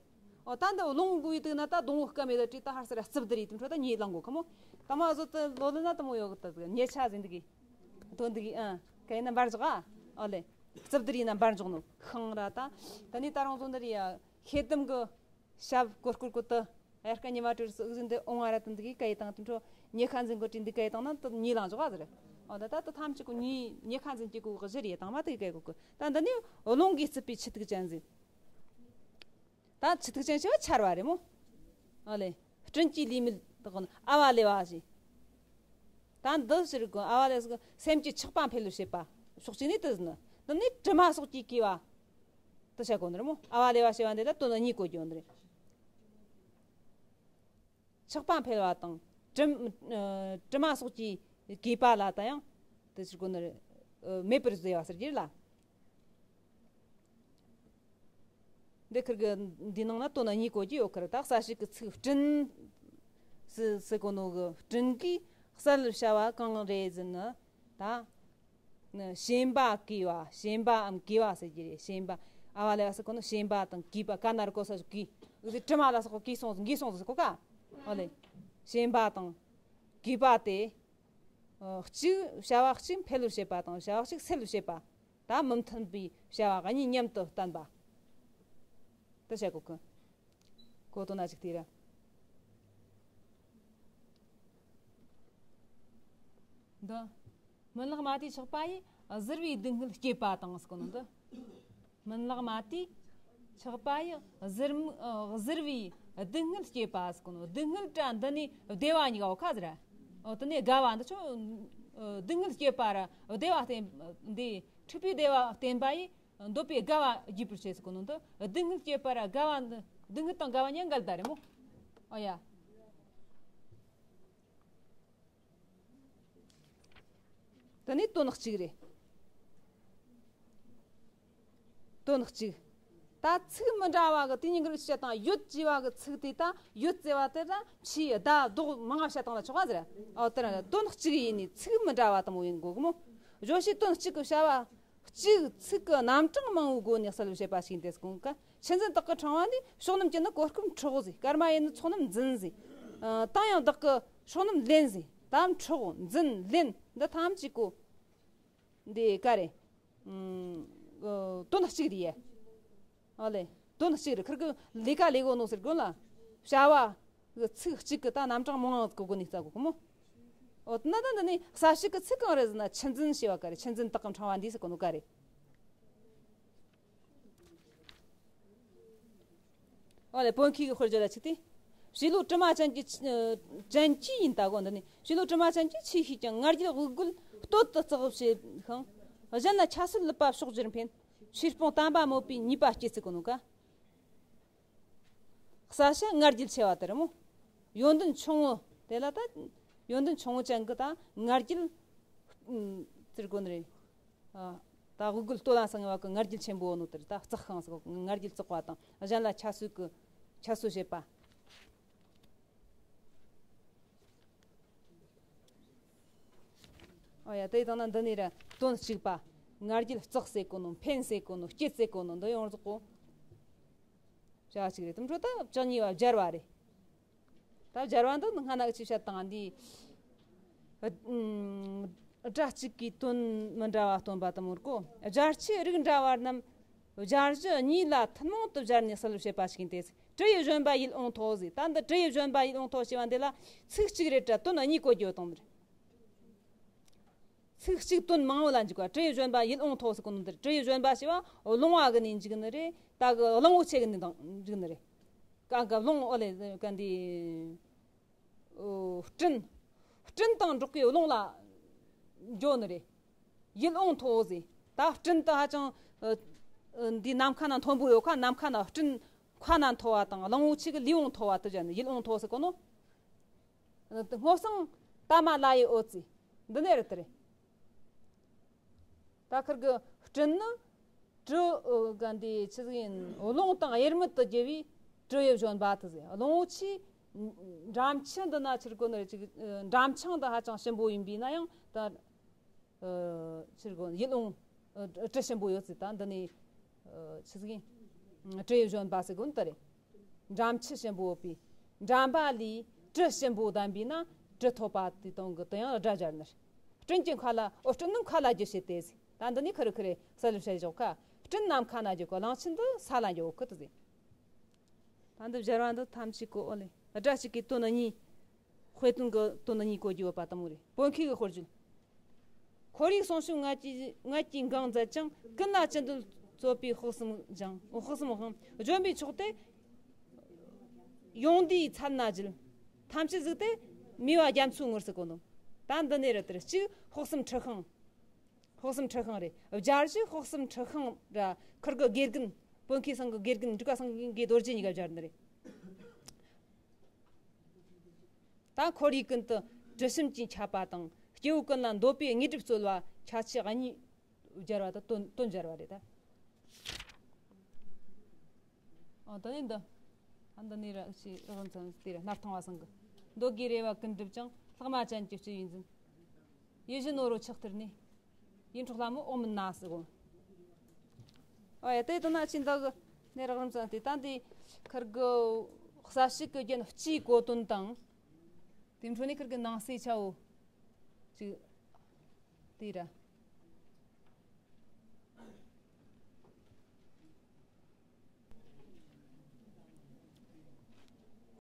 ཨོ་ད་འདི་རླུང་གི་དེ་ན་ད་སྡོང་བོ་སྐམ་མེད་ད་དེ་ད་ཧར་ཟེར་གཙུབ་བདུད་རི་དེ་འཕྲོ་ད་མེ་ལང་གོ་ཁ་མོ། ད་མ་བཟོ་དེ་ལོ་ལ་ན་ད་མོ་ཡོད་གི་ད་མེ་ཆ་ཟིན་འདི་གི་དོན་འདི་གི་ཨ་ག་ཡིན་ན་འབར་བཞག་ཨ་ཨོ་ལེ། གཙུབ་བདུད་རི་ན་འབར་འཇོག་ནོ་ཤིང་ར་ད། ད་ནི་ད་རང་བཟོ་འདི་རི་ཡ་ཤེལ་དམ་གི་ཞབས་ཀོར་ཀོར་ཀོར་དུ། དབྱར་ཁ་ཉི་མ་དྲོས་སུ་འུ་ཟིན་དེ་འོང་བ་ར་དུ་འདི་གི་སྐད་ཡི་དང་དུ་འཕྲོ་ཉེ་ཁ་འཛིན་གོ་དྲི་འདི་སྐད་ཡི་དང་ན་དུ་ཉེ་ལང་འཇོག་ག་ཟེར། ཨོ་ད་ད་དུ་ཐམས་ཅད་གོ་ཉེ་ཉེ་ཁ་འཛིན་གྱི་གོ་གཞི་རེད་དང་མ་དུ་གི་སྐད་གོ་གི། ད་འདི་ནི་རླུང་གིས་གཙུབས་པའི་ཆུ་ཐིགས་ཅན་ཟིན། ད་ཆུ་ཐིགས་ཅན་ཆེ་བ་ཆར་བ་རེད་མོ། ཨོ་ལེ། སྤྲིན་གྱིས་ལུས་མེད་དག་གི་ནི་ཨ་བ་ལེ་བ་ཞེས། ད་འདི་ཕྱིར་གོ་ཨ་བ་ལེ་སེམས་ཀྱི་ཆགས་པ་འཕེལ་བར་བྱེད་པ། ཕྱོགས་གཅིག་ནས་དེ་ཟིན། འདི་ནི་དྲི་མ་སོགས་ཀྱིས་གོས་པ། དེ་བྱ་དགོས་ནི་རེད་མོ། ཨ་བ་ལེ་བ་ཞེས་པ་འདི་ལ་དོན་གཉིས་གོ་རྒྱུ་ནི་རེད། ཆགས་པ་འཕེལ་བ་དང་། དྲི་ཨ་དྲི་མ་སོགས་ཀྱིས་གོས་པ་ལ་ད་ཡང་དེ་ཕྱིར་གོ་ནི་རེད། མེད་པར་བཟོས་པ་ཟེར་གྱི་རེད་ལ། འདི་ཁིར་གི་འདི་ནང་ན་དོན་གཉིས་གོ་རྒྱུ་ཡོད་ཁིར། ད་གསལ་བྱེད་ཀྱི་ཚིག་སྤྲིན་ཟེར་ཟེར་གོ་ནོ་གི་སྤྲིན་གྱིས་གསལ་བྱ་བ་གང་རེད་ཟེར་ན། ད་ཞེན་པ་གོས་པ། ཞེན་པའམ་གོས་པ་ཟེར་གྱི་རེད། ཞེན་པ་ཨ་བ་ལེ་བ་ཟེར་གོ་ནོ་ཞེན་པ་དང་གོས་པ་ཀ་ན་རོ་གོས་ས་གོས། འུ་ཟེར་དྲི་མ་ལ་སོགས་གོས་སོང་གོས་སོང་ཟེར་གོ་ཀ། ཨོ་ལེ། ཞེན་པ་དང་གོས་པ་དེ་གཅིག་བྱ་བ་གཅིག་འཕེལ་བར་བྱེད་པ་དང་བྱ་བ་གཅིག་སེལ་བར་བྱེད་པ། ད་མི་མཐུན་པའི་བྱ་བ་གཉིས་མཉམ་དུ་བསྟན་པ། དེ་བྱ་དགོས་གི། གོ་དོན་ན་ཅིག་དེ་ར། འདི། སྨིན་ལག་མ་དེས་ཆགས་པ་ཡིས་གཟིར་བའི་སྡུག་བསྔལ་སྐྱེད་པ་དང་ཟེར་གོ་ནོ་འདི། སྨིན་ལག་མ་དེས་ཆགས་པ་ཡིས་གཟིར་མ་གཟིར་བའི་སྡུག་བསྔལ་སྐྱེད་པ་ཟེར་གོ་ནོ། སྡུག་བསྔལ་དྲ་འདི་ནི་བདེ་བ་གཉིས་ཀ་འོ་ཁ་ཟེར། འོ་དེ་ནི་དགའ་བ་འདི་ཆོ་སྡུག་བསྔལ་སྐྱེད་པ་ར་བདེ་བ་བསྟན་འདི་འཁྲིག་པའི་བདེ་བ་བསྟན་པ་ཡིས། འདོད་པའི་དགའ་བ་རྒྱས་པར་བྱེད་ཟེར་གོ་ནོ་འདི། སྡུག་བསྔལ་སྐྱེད་པ་ར་དགའ་བ་འདི་སྡུག་བསྔལ་དང་དགའ་བ་གཉིས་འགལ་ཟླ་རེད་མོ། ཨོ་ཡ། དེ་ནི་དོན་གཅིག་རེད། དོན་གཅིག། ད་ཚིག་མི་འདྲ་བ་གི་དེ་གཉིས་ཀར་བཤད་དང་ཡོད་ཅེས་པ་གི་ཚིག་དེ་ད་ཡོད་ཟེར་བ་དེ་ད་ཕྱིའི་བརྡ་རྡོག་མང་བ་བཤད་དང་ལ་ཆོག་པ་ཟེར། ཨོ་དེ་ར་དོན་གཅིག་ཡིན་ནི་ཚིག་མི་འདྲ་བ་དང་པོ་ཡིན་དགོས་གི་མོ། བརྗོད་བྱའི་དོན་གཅིག་གི་བྱ་བ་གཅིག་ཚིག་གི་རྣམ་གྲངས་མང་བོའི་སྒོ་ནས་གསལ་བཤད་པ་ཞིག་ཡིན་ཏེ་གོང་ག་ཆུ་འཛིན་དག་གི་ཕྲེང་བ་འདི་ཕྱོགས་རྣམས་ཀྱི་ནི་གོ་སྐབས་འཕྲོག་ཟིག་སྐར་མ་ཡིན་ནི་ཚོགས་རྣམས་འཛིན་ཟིག་ཨ་ད་ཡང་བདག་གི་ཕྱོགས་རྣམས་ལེན་ཟིག་ད་འཕྲོག་འཛིན་ལེན་འདི་ཐམས་ཅད་གོ་འདི་ག་རེ། ཨ་དོན་གཅིག་རེད། ཨོ་ལེ། དོན་གཅིག་རེད། ཁིར་གི་ལས་ཀ་ལས་གོ་ནོ་ཟེར་གོ་ལ། བྱ་བ་གི་ཚིག་གཅིག་གི་ད་རྣམ་གྲངས་མང་བ་གི་སྒོ་ནས་བརྩི་དགོས་གི་མོ། ཨོ་ན་ད་འདི་ནི་གསལ་བྱེད་གི་ཚིག་གང་རེད་ཟེར་ན་ཆུ་འཛིན་ཞེས་པ་ག་རེད། ཆུ་འཛིན་དག་གི་ཕྲེང་བ་འདི་ཟེར་གོ་ནོ་ག་རེད། ཨོ་ལེ། བོད་མཁས་གི་དཔེར་བརྗོད་ལ་ཆིག་སྟེ། བྱིས་བློ་དྲི་མ་ཅན་གྱི་ཅན་གྱིས་ཡིན་ད་གོ་འདི་ནི་བྱིས་བློ་དྲི་མ་ཅན་གྱིས་ཆེས་ཤེས་ཀྱང་ང་རྒྱལ་དབུགས་འགུལ་སྟོད་དུ་བརྩེགས་བྱེད་ཤིང་། གཞན་ལ་ཁྱད་གསོད་ལུད་པ་ཕྱོགས་བཅུར་འཕེན། ཆོས་སྤོང་དམ་པ་མོད་པའི་ཉེས་པ་སྐྱེ་ཚིག་གོ་ནོ་ག་གསལ་བྱ་ང་རྒྱལ་ཆེ་བ་དེ་རེད་མོ། ཡོན་ཏན་ཆུང་ངུ་དེ་ལ་ད་ཡོན་ཏན་ཆུང་ངུ་ཅན་གི་ད་ང་རྒྱལ་ཟེར་གོ་ནི་རེད། ཨ་ད་དབུགས་འགུལ་སྟོད་ལ་སང་བ་གི་ང་རྒྱལ་ཆེན་པོ་ནོ་དེ་རེད། ད་བརྩེགས་ཤིང་ཟེར་གོ་ང་རྒྱལ་བརྩེགས་པ་དང་གཞན་ལ་ཁྱད་གསོད་གི་ཁྱད་གསོད་བྱེད་པ། ཨོ་ཡ་དེ་དང་ན་འདི་ནས་ར་དོན་གཅིག་པ། ང་རྒྱལ་བརྩེགས་ཟེར་གོ་ནོ། འཕེན་ཟེར་གོ་ནོ། སྐྱེད་ཟེར་གོ་ནོ་འདི་ཡོངས་རྫོགས་གོ་བྱ་གཅིག་རེད། དུམ་འཕྲོ་ད་བཅུ་གཉིས་པ་སྦྱར་བ་རེད། ད་སྦྱར་བ་འདི་སྔ་ན་ཅི་བཤད་དང་འདི། ཨ་སྒྲ་གཅིག་གིས་དོན་མི་འདྲ་བ་སྟོན་པ་དང་མོ་གོ་སྦྱར་ཆོས་རིགས་འདྲ་བ་རྣམས་སྦྱར་གཞི་གཉིས་ལ་ཐུན་མོང་དུ་སྦྱར་ནས་གསལ་བཤད་པ་ཞིག་ཡིན་ཏེ། དྲི་ཡི་བཞོན་པ་ཡིད་འོང་མཐོ་ཟེར། ད་འདི་དྲི་ཡི་བཞོན་པ་ཡིད་འོང་མཐོ་ཞེས་པ་འདི་ལ་ཚིག་གཅིག་རེད་དྲ་དོན་གཉིས་གོ་རྒྱུ་དང་འདིར། ཚིག་གཅིག་དོན་མང་བོ་ལ་འཇུག་པ། དྲི་ཡི་བཞོན་པ་ཡིད་འོང་མཐོ་ཟེར་གོ་ནོ་འདིར་དྲི་ཡི་བཞོན་པ་ཞེས་པ་རླུང་བ་གི་ནས་འཇུག་ནི་རེད། ད་གི་གླང་པོ་ཆེ་གི་ནས་དང་འཇུག་ནི་རེད། ག་གི་རླུང་ཨོ་ལེ་ག་འདི། ཨོ་སྤྲིན། སྤྲིན་དང་འགྲོགས་པའི་རླུང་ལ་འཇོ་ནི་རེད། ཡིད་འོང་མཐོ་ཟེར། ད་སྤྲིན་དུ་ཧ་ཅང་ཨ་ཨ་འདི་ནམ་མཁའ་ན་མཐོན་པོ་ཡོད་ཁ། ནམ་མཁའ་ན་སྤྲིན་ཁ་ན་མཐོ་བ་དང་གླང་པོ་ཆེ་གི་ལུས་འོང་མཐོ་བ་དུ་བྱ་ནི་ཡིད་འོང་མཐོ་ཟེར་གོ་ནོ། སྔོ་བསངས་ཏ་མ་ལ་ཡི་འོད་ཟེར། འདི་ནས་རེད་དེ་རེད། ད་ཁིར་གི་སྤྲིན་ནི་དྲི་ཨོ་ག་འདི་ཆི་ཟིག་ཡིན། རླུང་དང་དབྱེར་མེད་དུ་རྒྱུ་བའི་དྲི་ཡི་བཞོན་པ་དུ་ཟེར། རླུང་བོ་ཆེ་འགྲམ་ཆུ་འདི་ན་ཆི་རེད་གོ་ནི་རེད། ཅིག་འགྲམ་ཆང་འདི་ཧ་ཅང་ཞིམ་པོ་ཡིན་པས་ན་ཡང་ད་ཨ་ཆི་རེད་གོ་ཡིད་འོང་ཨ་དྲི་ཞིམ་པོ་ཡོད་ཟེར། ད་འདི་ནི་ཨ་ཆི་ཟིག་ཡིན། དྲི་ཡི་བཞོན་པ་ཟེར་གོ་ནི་ད་རེད། འགྲམ་ཆུ་ཞིམ་པོ་ཡོད་པས། འགྲམ་པ་ལས་དྲི་ཞིམ་པོ་ལྡན་པས་ན་དྲི་ཐོབ་པ་དེ་དང་གི་དེ་ཡང་སྒྲ་སྦྱར་ནི་རེད། སྤྲིན་གྱི་མཁའ་ལ་ཨོ་སྤྲིན་ནི་མཁའ་ལ་རྒྱུ་བྱེད་དེ་ཟེར། ད་འདི་ནི་ཁི་རི་ཁི་རེ་གསལ་བཤད་ཞོག་ཁ། སྤྲིན་ནམ་མཁའ་ན་རྒྱུ་གོ་གླང་ཆེན་འདི་ས་ལ་རྒྱུ་གོ་ཁི་དུ་ཟེར། ད་འདི་སྦྱར་བ་འདི་ཐམས་ཅད་གོ་ཨོ་ལེ། སྒྲ་གཅིག་གི་དོན་གཉིས། དཔེ་དོན་གྱི་དོན་གཉིས་གོ་རྒྱུ་བ་པ་དང་མོ་རེད། བོད་མཁས་ཀྱི་དཔེར་བརྗོད། ཁོར་ཡུག་སྲུང་སྐྱོབ་ངད་ཀྱིས་ངད་ཀྱིས་འགངས་མཛད་ཅིང་། ཀུན་ལ་ཅི་འདོད་རྩོད་པའི་དཔག་བསམ་སྦྱང་། དཔག་བསམ་དབང་ལྗོན་པའི་མཆོག་སྟེ། ཡོངས་འདུའི་ཚལ་ན་བརྒྱུད། ཐམས་ཅད་གཟིགས་ཏེ་མོས་པ་རྒྱ་མཚོའི་ངོར་ཟེར་གོ་ནོ། ད་འདི་ནས་རེད་དེར་གཅིག་དཔག་བསམ་འཁྲི་ཤིང་། དཔག་བསམ་འཁྲི་ཤིང་རེད། སྦྱར་གཞི་དཔག་བསམ་འཁྲི་ཤིང་ར་ཁིར་གི་དགེ་རྒན། བོད་མཁས་ཚང་གི་དགེ་རྒན་འབྲུག་པ་སངས་རྒྱས་རྡོ་རྗེ་གཉིས་ཀ་སྦྱར་ནི་རེད། ད་ཁོར་ཡུག་ཀུན་ཏུ་དྲི་ཞིམ་གྱིས་ཁྱབ་པ་དང་། སྐྱེ་བོ་ཀུན་ལ་འདོད་པའི་དངོས་གྲུབ་སྩོལ་བ་ཁྱད་ཆོས་གཉིས་སྦྱར་བ་དང་དོན་དོན་སྦྱར་བ་རེད་ད། ཨ་ད་ནི་འདི། ཨ་འདི་ནི་ར་ཨུ་ཆི་རོ་ཚང་དེ་ར་སྣར་ཐང་བ་སང་གི། འདོད་དགུའི་རེ་བ་ཀུན་འགྲུབ་ཅིང་། ལྷག་མ་ཅན་གྱི་སྤྱོད་ཡུལ་འཛིན། ཡིད་བཞིན་ནོར་བུ་ཆགས་ཐུར་ནས། ཡིད་འཕྲོག་ལྷ་མོ་འོག་མིན་ན་ཟེར་གོ། ཨོ་ཡ་དེ་དུ་ན་ཆིན་ད་གི་ནས་རག་རིམ་ཙང་དེ་ད་འདི་ཁར་གི་གསལ་བྱེད་ཀྱི་རྒྱན་སྤྱིའི་གོ་དོན་དང་། དེ་འཕྲོ་ནས་ཁར་གི་ནང་གསེས་ཆའོ། ཅིག་དེ་ར་